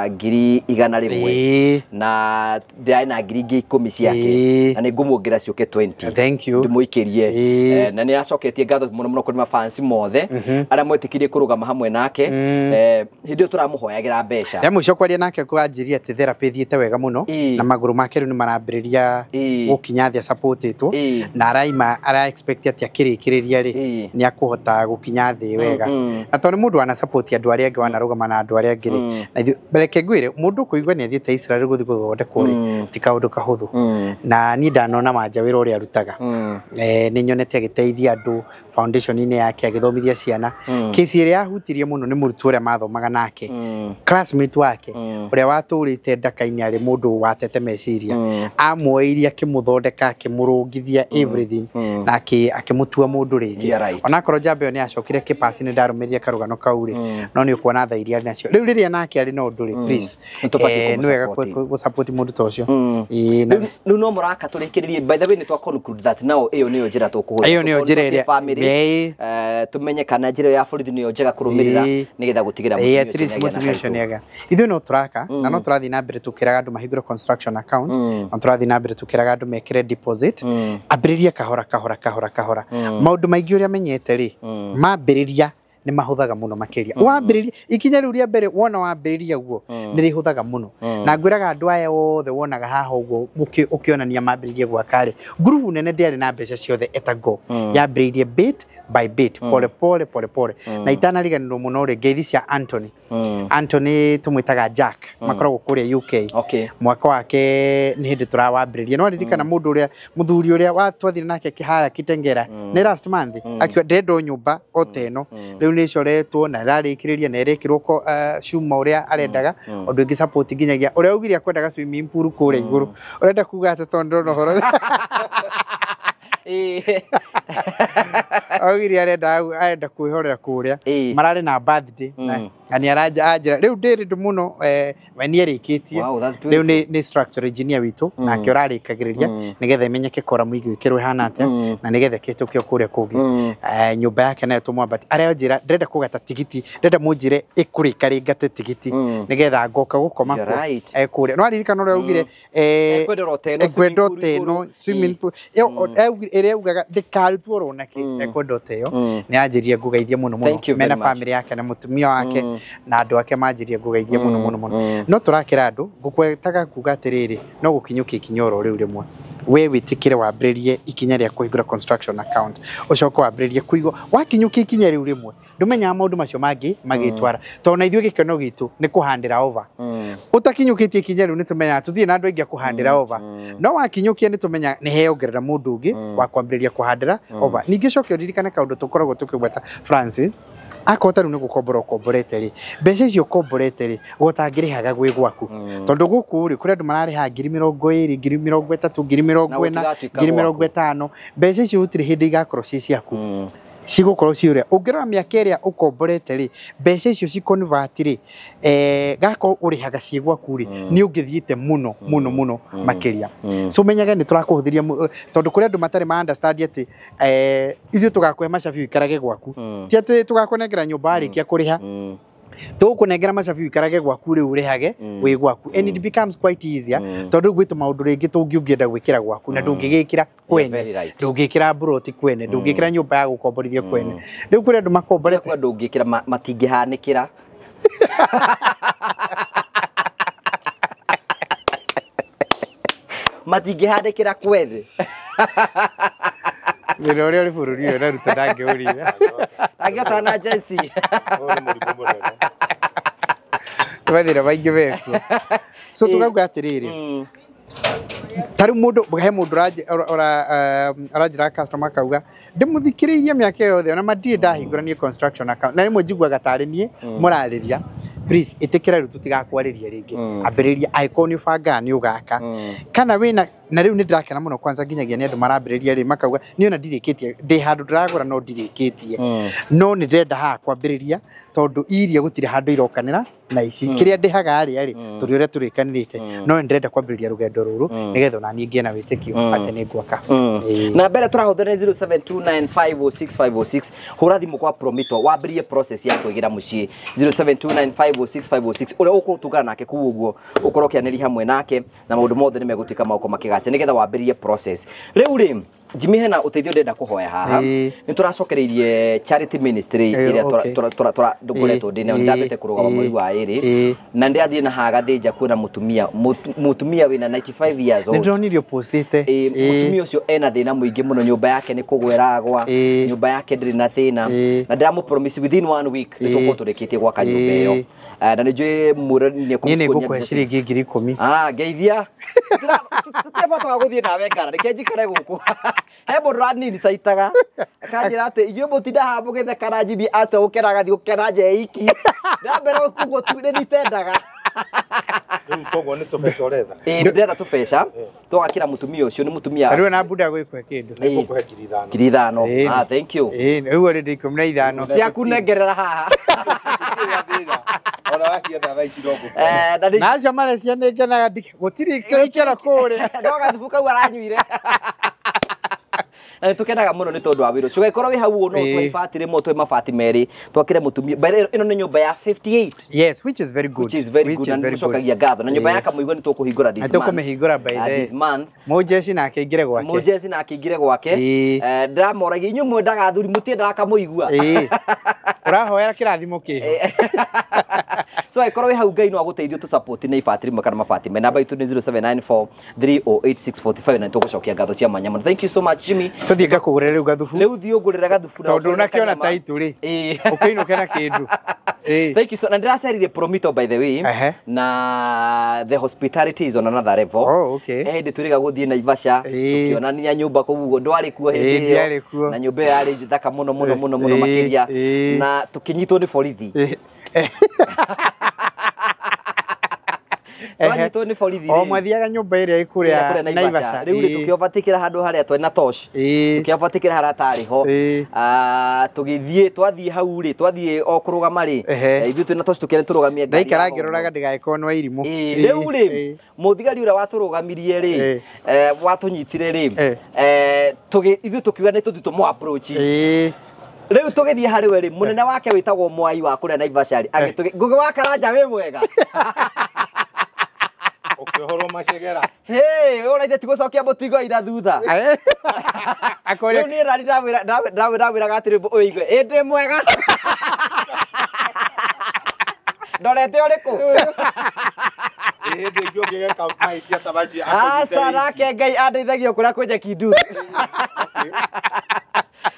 [SPEAKER 3] 100,000 na ndĩrarĩ na 10,000 ciake na nĩngũmuongerera ciũke 20.
[SPEAKER 4] Thank you.
[SPEAKER 3] Ndĩmũikĩrie na nĩacoketie ngatho mũno mũno kũrĩ mafans mothe arĩa mwetĩkirie kũrũgama hamwe nake hĩndĩ ĩyo tũramũhoyagĩra mbeca.
[SPEAKER 4] Ya mũico kwaria nake kwanjĩria atĩ therapy ĩthiĩte wega mũno na magũrũ make rĩu nĩmarambĩrĩria gũkinya thĩ supportĩtwo na araima ara expect ati akĩrĩkĩrĩria rĩ nĩ akũhota gũkinya thĩ wega na tondũ nĩ mũndũ wana support andũ arĩa angĩ wanarũgama na andũ arĩa angĩ rĩ na ithuĩ reke ngwĩre mũndũ kũigua nĩ athiĩte Israel gũthiĩ gũthondekwo rĩ ti kaũndũ kahũthũ na niĩ ndanona Wanja wĩra ũrĩa arutaga nĩ nyonete agĩteithia andũ foundation-inĩ yake agĩthomithia ciana kesi ĩrĩa yahutirie mũno nĩ mũrutwo ũrĩa mathomaga nake classmate wake ũrĩa watũrĩte ndaka-inĩ arĩ mũndũ watete meciria amuoirie akĩmũthondeka akĩmũrũngithia everything na akĩmũtua mũndũ rĩngĩ onakorwo njamba ĩyo nĩ yacokire kĩpasi nĩ ndarũmĩrĩire karũgano kau rĩ no nĩ ũkuona tha iria arĩ nacio rĩu rĩrĩa nake arĩ na ũndũ rĩ please nĩ wega gũsupport mũndũ ta ũcio.
[SPEAKER 3] Rĩu no mũraka tũrĩkĩrĩrie by the way nĩ twa conclude that now ĩyo nĩyo njĩra tũkũhũthĩra
[SPEAKER 4] ĩyo nĩyo njĩra ĩrĩa
[SPEAKER 3] tumenye kana njĩra ya borithi nĩyo njega kũrũmĩrĩra nĩgetha gũtigĩra
[SPEAKER 4] mũtumia ũcio nĩega. Ithuĩ no tũraka na no tũrathiĩ na mbere tũkĩraga andũ mahingũre construction account na tũrathiĩ na mbere tũkĩraga andũ mekĩre deposit ambĩrĩria kahora kahora kahora kahora maũndũ maingĩ ũrĩa menyete rĩ mambĩrĩria Nĩ mahũthaga mũno makĩria. Wambĩrĩria ikinya rĩu rĩa mbere wona wambĩrĩria guo nĩ rĩhũthaga mũno. Na ngwĩraga andũ aya othe wonaga haha ũguo ũkĩonania mambĩrĩrie gwaka rĩ, ngurubu nene ndĩarĩ na mbeca ciothe etago. Yambĩrĩirie bit by bit, pole pole pole pole. Na itanariganĩrwo mũno rĩ, ngeithi cia Anthony. Anthony tũmwĩtaga Jack, makoragwo kũrĩa UK. Mwaka wake nĩ hĩndĩ tũrawambĩrĩria. No ririkana mũndũ ũrĩa mũthuri ũrĩa watwathire nake kĩhara Kitengera nĩ last month akiuga ndĩrenda nyũmba o ta ĩno. Rĩu nĩ ĩcoretwo na ĩrarĩkĩrĩria na ĩrekĩrwo cuma ũrĩa arendaga ũndũ ĩngĩ support nginyagia ũrĩa augire akwendaga swimming pool kũrĩa igũrũ. Ũrenda kuga atĩ tondũ ndĩrona ũhoro augire arenda kwĩhorera kũrĩa mararĩ na birthday na nĩ aranjĩra rĩu ndĩrĩ mũno we nĩ arĩkĩtie. Rĩu nĩ structural engineer witũ nake ũrarĩkagĩrĩria nĩgetha ĩmenyeke koramu igwĩkĩrwo ĩhana atĩa na nĩgetha ĩkĩhĩtũkio kũrĩa kũngĩ. Nyũmba yake nayo tũmwambati aranjĩra ndĩrenda kũgata tigiti, ndĩrenda mũnjĩre ĩkũrĩka rĩngate tigiti nĩgetha ngoka gũkoma kũrĩa. No aririkana ũrĩa augire ekwenda ĩno swimming pool ĩrĩa augaga ndĩkarutwo oro nakĩ ekwenda ta ĩyo. Nĩ anjĩrie ngũgeithie mũno mũno mena family yake na mũtumia wake na andũ ake manjĩrie ngũgeithie mũno mũno mũno. No tũrakĩra andũ ngũkwetaga kuga atĩrĩrĩ, no gũkinyũkia ikinya oro rĩu rĩmwe we wĩtĩkĩre wambĩrĩrie ikinya rĩa kũhingũra construction account, ũcoke wambĩrĩrie kũigwo. Wakinyũkia ikinya rĩu rĩmwe ndũmenyaga maũndũ macio mangĩ magĩtwara, tondũ na ithuĩ gĩkeno gitũ nĩ kũhandĩra over. Ũtakinyũkĩtie ikinya rĩu nĩ tũmenyaga tũthiĩ na andũ aingĩ a kũhandĩra over, no wakinyũkia nĩ tũmenyaga nĩ heongerera mũndũ ũngĩ wa kwambĩrĩria kũhandĩra over. Ningĩ coke ũririkane kaũndũ tũkoragwo tũkĩgweta Francis, akorwo ta rĩu nĩ gũkombora ũkomborete rĩ, mbeca icio ũkomborete rĩ, gũtangĩrĩhaga gwĩ gwaku. Tondũ gũkũ rĩ, kũrĩ andũ mararĩha 20,000, 30,000, 40,000, 50,000. Mbeca icio gũtirĩ hĩndĩ igakorwo ciĩ ciaku, cigũkorwo ciĩ ũrĩa ũngĩrora mĩaka ĩrĩa ũkomborete rĩ, mbeca icio ci convert rĩ, gakorwo ũrĩhaga ciĩ gwaku rĩ, nĩ ũngĩthiĩte mũno mũno mũno makĩria. So menyage nĩ tũrakũhũthĩria tondũ kũrĩ andũ matarĩ ma understand atĩ ithuĩ tũgakũhe macabi ũikarage gwaku, ti atĩ tũgakũnengera nyũmba warĩkia kũrĩha, tũgũkũnengera macabi ũikarage gwaku rĩu ũrĩhage wĩ gwaku, and it becomes quite easier tondũ gwĩ tũmaũndũ rĩngĩ tũngĩ ũngĩenda gwĩkĩra gwaku na ndũngĩgĩkĩra kwene, ndũngĩkĩra mburoti kwene, ndũngĩkĩra nyũmba ya gũkomborithio kwene. Rĩu kũrĩ andũ makomborete
[SPEAKER 3] ndũngĩkĩra matingĩhanĩkĩra. Matingĩhanĩkĩra kwene.
[SPEAKER 4] Thĩna ũrĩa ũrĩ bũrũri ũyũ ũraruta ndangĩũrire.
[SPEAKER 3] Angĩhota na Jesse.
[SPEAKER 4] Nĩ mathĩna maingĩ mekuo. So tũkauga atĩrĩrĩ, ta rĩu mũndũ he mũndũ aranjĩra customer akauga ndĩmũthikĩrĩirie mĩaka yothe ona matirĩ ndahingũra niĩ construction account, na rĩmwe njiguaga tarĩ niĩ mũrarĩria. Please ĩtĩkĩra rĩu tũtigakwarĩria rĩngĩ, ambĩrĩria angĩkorwo nĩ ũbangaga nĩ ũgaka kana wĩna. Na rĩu nĩ ndĩrakena mũno kwanza nginyagia nĩ andũ marambĩrĩria rĩ makauga niĩ ona ndirĩkĩtie, ndĩ handũ ndĩragũra no ndirĩkĩtie, no nĩ ndĩrenda haha kwambĩrĩria tondũ iria gũtirĩ handũ irokanĩra na ici kĩrĩa ndĩhaga rĩ rĩ tũrĩ ũrĩa tũrĩkanĩrĩte, no nĩ ndĩrenda kwambĩrĩria rũgendo rũrũ nĩgetha ona niĩ ngĩe na wĩtĩkio atĩ nĩ ngwaka.
[SPEAKER 3] Na mbere tũrahũthĩra 0729506506 hũra thimũ kwa Promito wambĩrĩrie process ya kwĩgĩra mũciĩ 0729506506 ũrĩa ũgũtungana nake kũu ũguo ũkorwo ũkĩanĩria hamwe nake na maũndũ mothe nĩ megũtuĩka maũko makĩgacĩra nĩgetha wambĩrĩrie process. Rĩu rĩ Jimmy, hena ũteithio ndĩrenda kũhoya haha. Nĩ tũracokereirie charity ministry ĩrĩa ndũkoretwo ndĩ nayo, ndambĩte kũrũgama mweri wa 2 na ndĩrathiĩ na haha Gathĩnja kuona mũtumia wĩna 95 years old.
[SPEAKER 4] Nĩ ndĩronire ũpostĩte.
[SPEAKER 3] Mũtumia ũcio ena thĩna mũingĩ mũno, nyũmba yake nĩ kũgwera agwa, nyũmba yake ndĩrĩ na thĩna, na ndĩramũ within 1 week nĩ tũgũkorwo tũrĩkĩtie gwaka nyũmba ĩyo. Na nĩ njũĩ mũrani nĩ
[SPEAKER 4] ekũmũkuonia. Niĩ nĩ ngũkũhe ciringi 10,000.
[SPEAKER 3] Ngeithia. Tũtirĩ bata wa gũthiĩ nawe ngara, reke njikare gũkũ. He mũndũ ũranini caitaga akanjĩra atĩ inyuĩ mũtinda haha mũgĩtheka na Jimmy atĩa gũkena agathiĩ gũkena nja iki. Ndambere ũguo tu nĩ nitendaga.
[SPEAKER 1] Rĩu koguo nĩ tũbeca ũretha?
[SPEAKER 3] Ĩĩ nĩ ndĩretha tũbeca tũgakĩra mũtumia ũcio, nĩ mũtumia.
[SPEAKER 4] Rĩu na mbunda gwĩkũhe kĩndũ.
[SPEAKER 1] Nĩ ngũkũhe 5,000.
[SPEAKER 3] 5,000. Ah, thank you.
[SPEAKER 4] Ĩĩ rĩu already 15.
[SPEAKER 3] Ciaku nengerera haha.
[SPEAKER 1] Ona wakietha thaa ici no ngũkũhe.
[SPEAKER 4] Na acio marecia nĩ ngenaga gũtirĩ gĩikaro kũrĩa.
[SPEAKER 3] No gathubu kau aranyuire. Na nĩtũkenaga mũno nĩ tondũ wa wĩra ũcio. Ũgagĩkorwo wĩ hau ũguo no ũtware ibati rĩmwe, ũtware mabati merĩ, twakĩre mũtumia. By the way, ĩno nĩ nyũmba ya 58.
[SPEAKER 4] Yes, which is very good.
[SPEAKER 3] Which is very good. Na nĩtũcokagia ngatho. Na nyũmba ya Kamũigua nĩ tũkũhingũra this month.
[SPEAKER 4] Nĩtũkũmĩhingũra by the
[SPEAKER 3] this month.
[SPEAKER 4] Mũjeci nake aingĩre gwake.
[SPEAKER 3] Mũjeci nake aingĩre gwake. Ndĩramoragia inyuĩ mwendaga athuri, mũtiendaga Kamũigua.
[SPEAKER 4] Ũrahoera kĩrathimo kĩho.
[SPEAKER 3] So angĩkorwo wĩ hau Ngai no agũteithie tũ support na ibati rĩmwe kana mabati me. Namba itũ nĩ 0794 308 645 na tũgũcokia ngatho cia mwanya mũno. Thank you so much Jimmy.
[SPEAKER 4] Tũthiĩ ngakũgũrĩre rĩu gathubu.
[SPEAKER 3] Rĩu thiĩ ũngũrĩre gathubu na
[SPEAKER 4] tondũ
[SPEAKER 3] ũngũrĩre
[SPEAKER 4] ũnakĩona
[SPEAKER 3] kanyama.
[SPEAKER 4] ta itu rĩ.
[SPEAKER 3] Ĩĩ.
[SPEAKER 4] Ũkĩinũke na kĩndũ. Ĩĩ.
[SPEAKER 3] Thank you so na ndĩracerire Promito by the way. Na the hospitality is on another level.
[SPEAKER 4] Oh, okay.
[SPEAKER 3] Hĩndĩ twĩrĩga gũthiĩ Naivasha tũkĩonania nyũmba kũu ũguo ndwarĩ kuo hĩndĩ ĩyo.
[SPEAKER 4] Ndiarĩ kuo.
[SPEAKER 3] Na nyũmba ĩyo yarĩ thaka mũno mũno mũno mũno makĩria. Na tũkĩnyitwo nĩ borithi. Twanyitwo nĩ borithi
[SPEAKER 4] O
[SPEAKER 3] rĩ.
[SPEAKER 4] mwathiaga nyũmba ĩrĩa ĩ kũrĩa
[SPEAKER 3] Kũrĩa Naivasha. Rĩu rĩ tũkĩobatikĩra handũ harĩa twarĩ na torch. Tũkĩobatikĩra harĩa tarĩ ho. Tũgĩthiĩ twathiĩ hau rĩ twathiĩ o kũrũgama rĩ. Ithuĩ twĩna torch tũkĩra tũrũgamie ngari.
[SPEAKER 4] Ndaikara
[SPEAKER 3] ya
[SPEAKER 4] ngĩroraga ndĩgagĩkorwo nĩ Wairimũ.
[SPEAKER 3] Rĩu rĩ mũthigari ũrĩa watũrũgamirie rĩ watũnyitire rĩ ithuĩ tũkiuga nĩ tũthiĩ tũmũ approach. Rĩu tũgĩthiĩ harĩ we rĩ mũnene wake wĩtagwo Mwai wa kũrĩa Naivasha rĩ agĩtũgĩ Ngũgĩ wa Karanja wĩ mwega.
[SPEAKER 1] Ũkĩohorwo macegera.
[SPEAKER 3] Hey, ũraithe ti gũcokia mũtigo ira thutha. Rĩu niĩ rari ndawĩraga atĩrĩ ũigue ĩ ndĩ mwega. Ndorete ũrĩkũ?
[SPEAKER 1] Hĩndĩ ĩngĩ ũngĩgeka mahĩtia ta macio
[SPEAKER 3] Aca nake Ngai andeithagia kũrĩa kwĩ Kindu.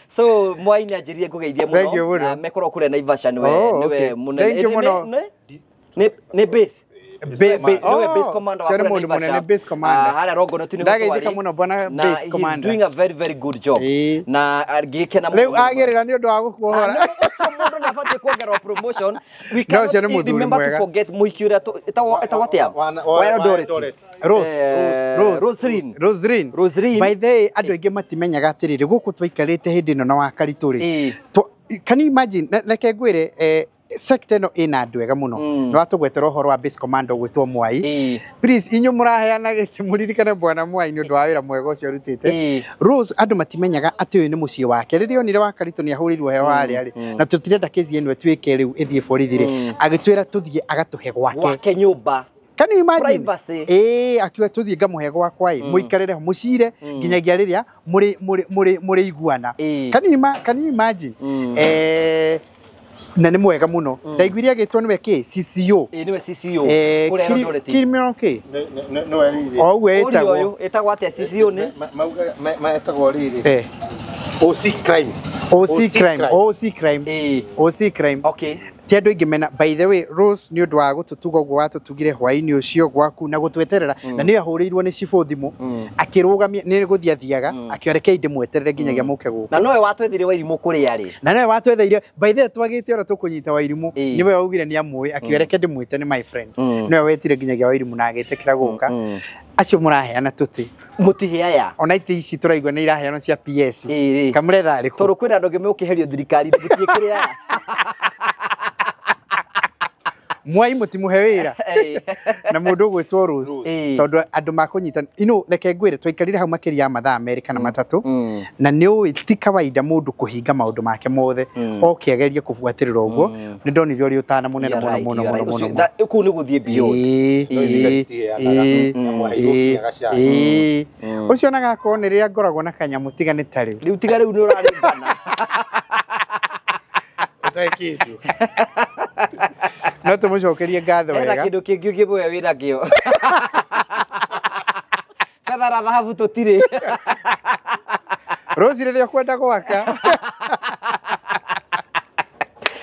[SPEAKER 3] So Mwai nĩ anjĩrire ngũgeithie mũno na mekorwo kũrĩa Naivasha nĩwe nĩwe mũnene.
[SPEAKER 4] Thank you mũno.
[SPEAKER 3] Nĩ base.
[SPEAKER 4] Base,
[SPEAKER 3] base commander wa
[SPEAKER 4] mũndũ mũnene base commander.
[SPEAKER 3] Harĩa Rongonot nĩho
[SPEAKER 4] Ndageithĩka mũno bwana base commander.
[SPEAKER 3] He's doing a very very good job. Na ngĩkena mũno.
[SPEAKER 4] Rĩu agĩrĩra nĩ ũndũ wa gũkuohora.
[SPEAKER 3] Ũcio mũndũ nĩ abatiĩ kuongererwo promotion. We cannot remember to forget mũiki ũrĩa ĩtagwo atĩa? Wa Eldoret.
[SPEAKER 4] Rose.
[SPEAKER 3] Roseline.
[SPEAKER 4] By the way, andũ aingĩ matimenyaga atĩrĩrĩ gũkũ twaikarĩte hĩndĩ ĩno na Wakaritũ rĩ. Can you imagine reke ngwĩre sector ĩno ĩna andũ ega mũno. Nĩ watũgwetera ũhoro wa base commander ũgwĩtwo Mwai. Please inyuĩ mũraheana gĩtĩ mũririkane bwana Mwai nĩ ũndũ wa wĩra mwega ũcio arutĩte. Rose andũ matimenyaga atĩ ũyũ nĩ mũciĩ wake. Rĩrĩa onire Wakaritũ nĩ ahũrĩirwo heho harĩa rĩ na tũtirenda kesi ĩno ĩtuĩke rĩu ĩthiĩ borithi rĩ agĩtwĩra tũthiĩ agatũhe gwake.
[SPEAKER 3] Gwake nyũmba.
[SPEAKER 4] Can you imagine?
[SPEAKER 3] Privacy.
[SPEAKER 4] Akiuga tũthiĩ ngamũhe gwakwa ĩ mũikarĩre ho mũcire nginyagia rĩrĩa mũrĩ iguana. Can you imagine? Na nĩ mwega mũno. Ndaiguire agĩtwo nĩwe kĩ CCO.
[SPEAKER 3] Nĩwe CCO. Kũrĩa Eldoret.
[SPEAKER 4] Criminal kĩ?
[SPEAKER 1] Nĩwe rĩrĩ.
[SPEAKER 4] O ũguo ĩtagwo.
[SPEAKER 3] Ĩtagwo atĩa CCO nĩ?
[SPEAKER 1] Maugaga metagwo rĩrĩ. OC crime.
[SPEAKER 4] OC crime. OC crime. OC crime.
[SPEAKER 3] Okay.
[SPEAKER 4] Ti andũ aingĩ mena by the way Rose nĩ ũndũ wa gũtũtuga ũguo watũtugire hwaĩ-inĩ ũcio gwaku na gũtweterera na nĩ ahũrĩirwo nĩ cibũ thimũ akĩrũgamia nĩ gũthiĩ athiaga akiuga rekei ndĩmweterere nginyagia mũke gũkũ.
[SPEAKER 3] Na nowe watwethire Wairimũ kũrĩa rĩ.
[SPEAKER 4] Na nowe watwetheire by the way twagĩte ona tũkũnyita Wairimũ nĩwe waugire nĩ amũĩ akiuga reke ndĩmwĩte nĩ my friend. Nĩwe wetire nginyagia Wairimũ na agĩtĩkĩra gũka. Acio mũraheana tũtĩ.
[SPEAKER 3] Mũtiheaya.
[SPEAKER 4] Ona itĩ ici tũraigua nĩ iraheanwo cia PS. Kamũretha arĩkũ?
[SPEAKER 3] Tondũ kwĩna andũ angĩ mekũherio thirikari mũtiĩ kĩrĩa.
[SPEAKER 4] Mwai mũtimũhe wĩra na mũndũ ũgwĩtwo Rose tondũ andũ makũnyita ino reke ngwĩre twaikarire hau makĩria ya mathaa merĩ kana matatũ na nĩ ũĩ ti kawaida mũndũ kũhinga maũndũ make mothe oke agerie kũbuatĩrĩra ũguo nĩ ndonire ũrĩ ũtana mũnene mũno mũno mũno mũno
[SPEAKER 3] kũu nĩ gũthiĩ beyond.
[SPEAKER 4] Ũcio ona gakorwo nĩ rĩrĩa ngoragwo na kanyamũ tiga nĩ ta rĩu.
[SPEAKER 3] Rĩu tiga rĩu nĩ ũrarĩngana.
[SPEAKER 4] Ũtarĩ kĩndũ. No tũmũcokerie ngatho wega.
[SPEAKER 3] Hena kĩndũ kĩngĩ ũngĩmũhe wĩna kĩo. Betha na thahabu tũtirĩ.
[SPEAKER 4] Rose rĩrĩa ũkwenda gwaka.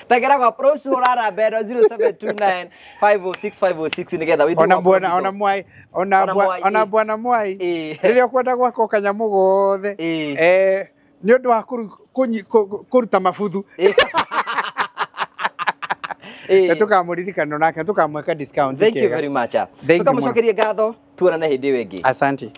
[SPEAKER 3] Tengera gwa Rose hũra namba ĩno 0729 506 506 nĩgetha wĩthiĩ
[SPEAKER 4] Ona bwana ona Mwai ona bwana Mwai rĩrĩa ũkwenda gwaka kanyamũ gothe nĩ ũndũ wa kũruta mabuthu. Tukamũririkana nake tukamwĩka discount.
[SPEAKER 3] Thank you very much. Tukamũcokeria ngatho tuonane hĩndĩ ĩyo ĩngĩ.
[SPEAKER 4] Asante.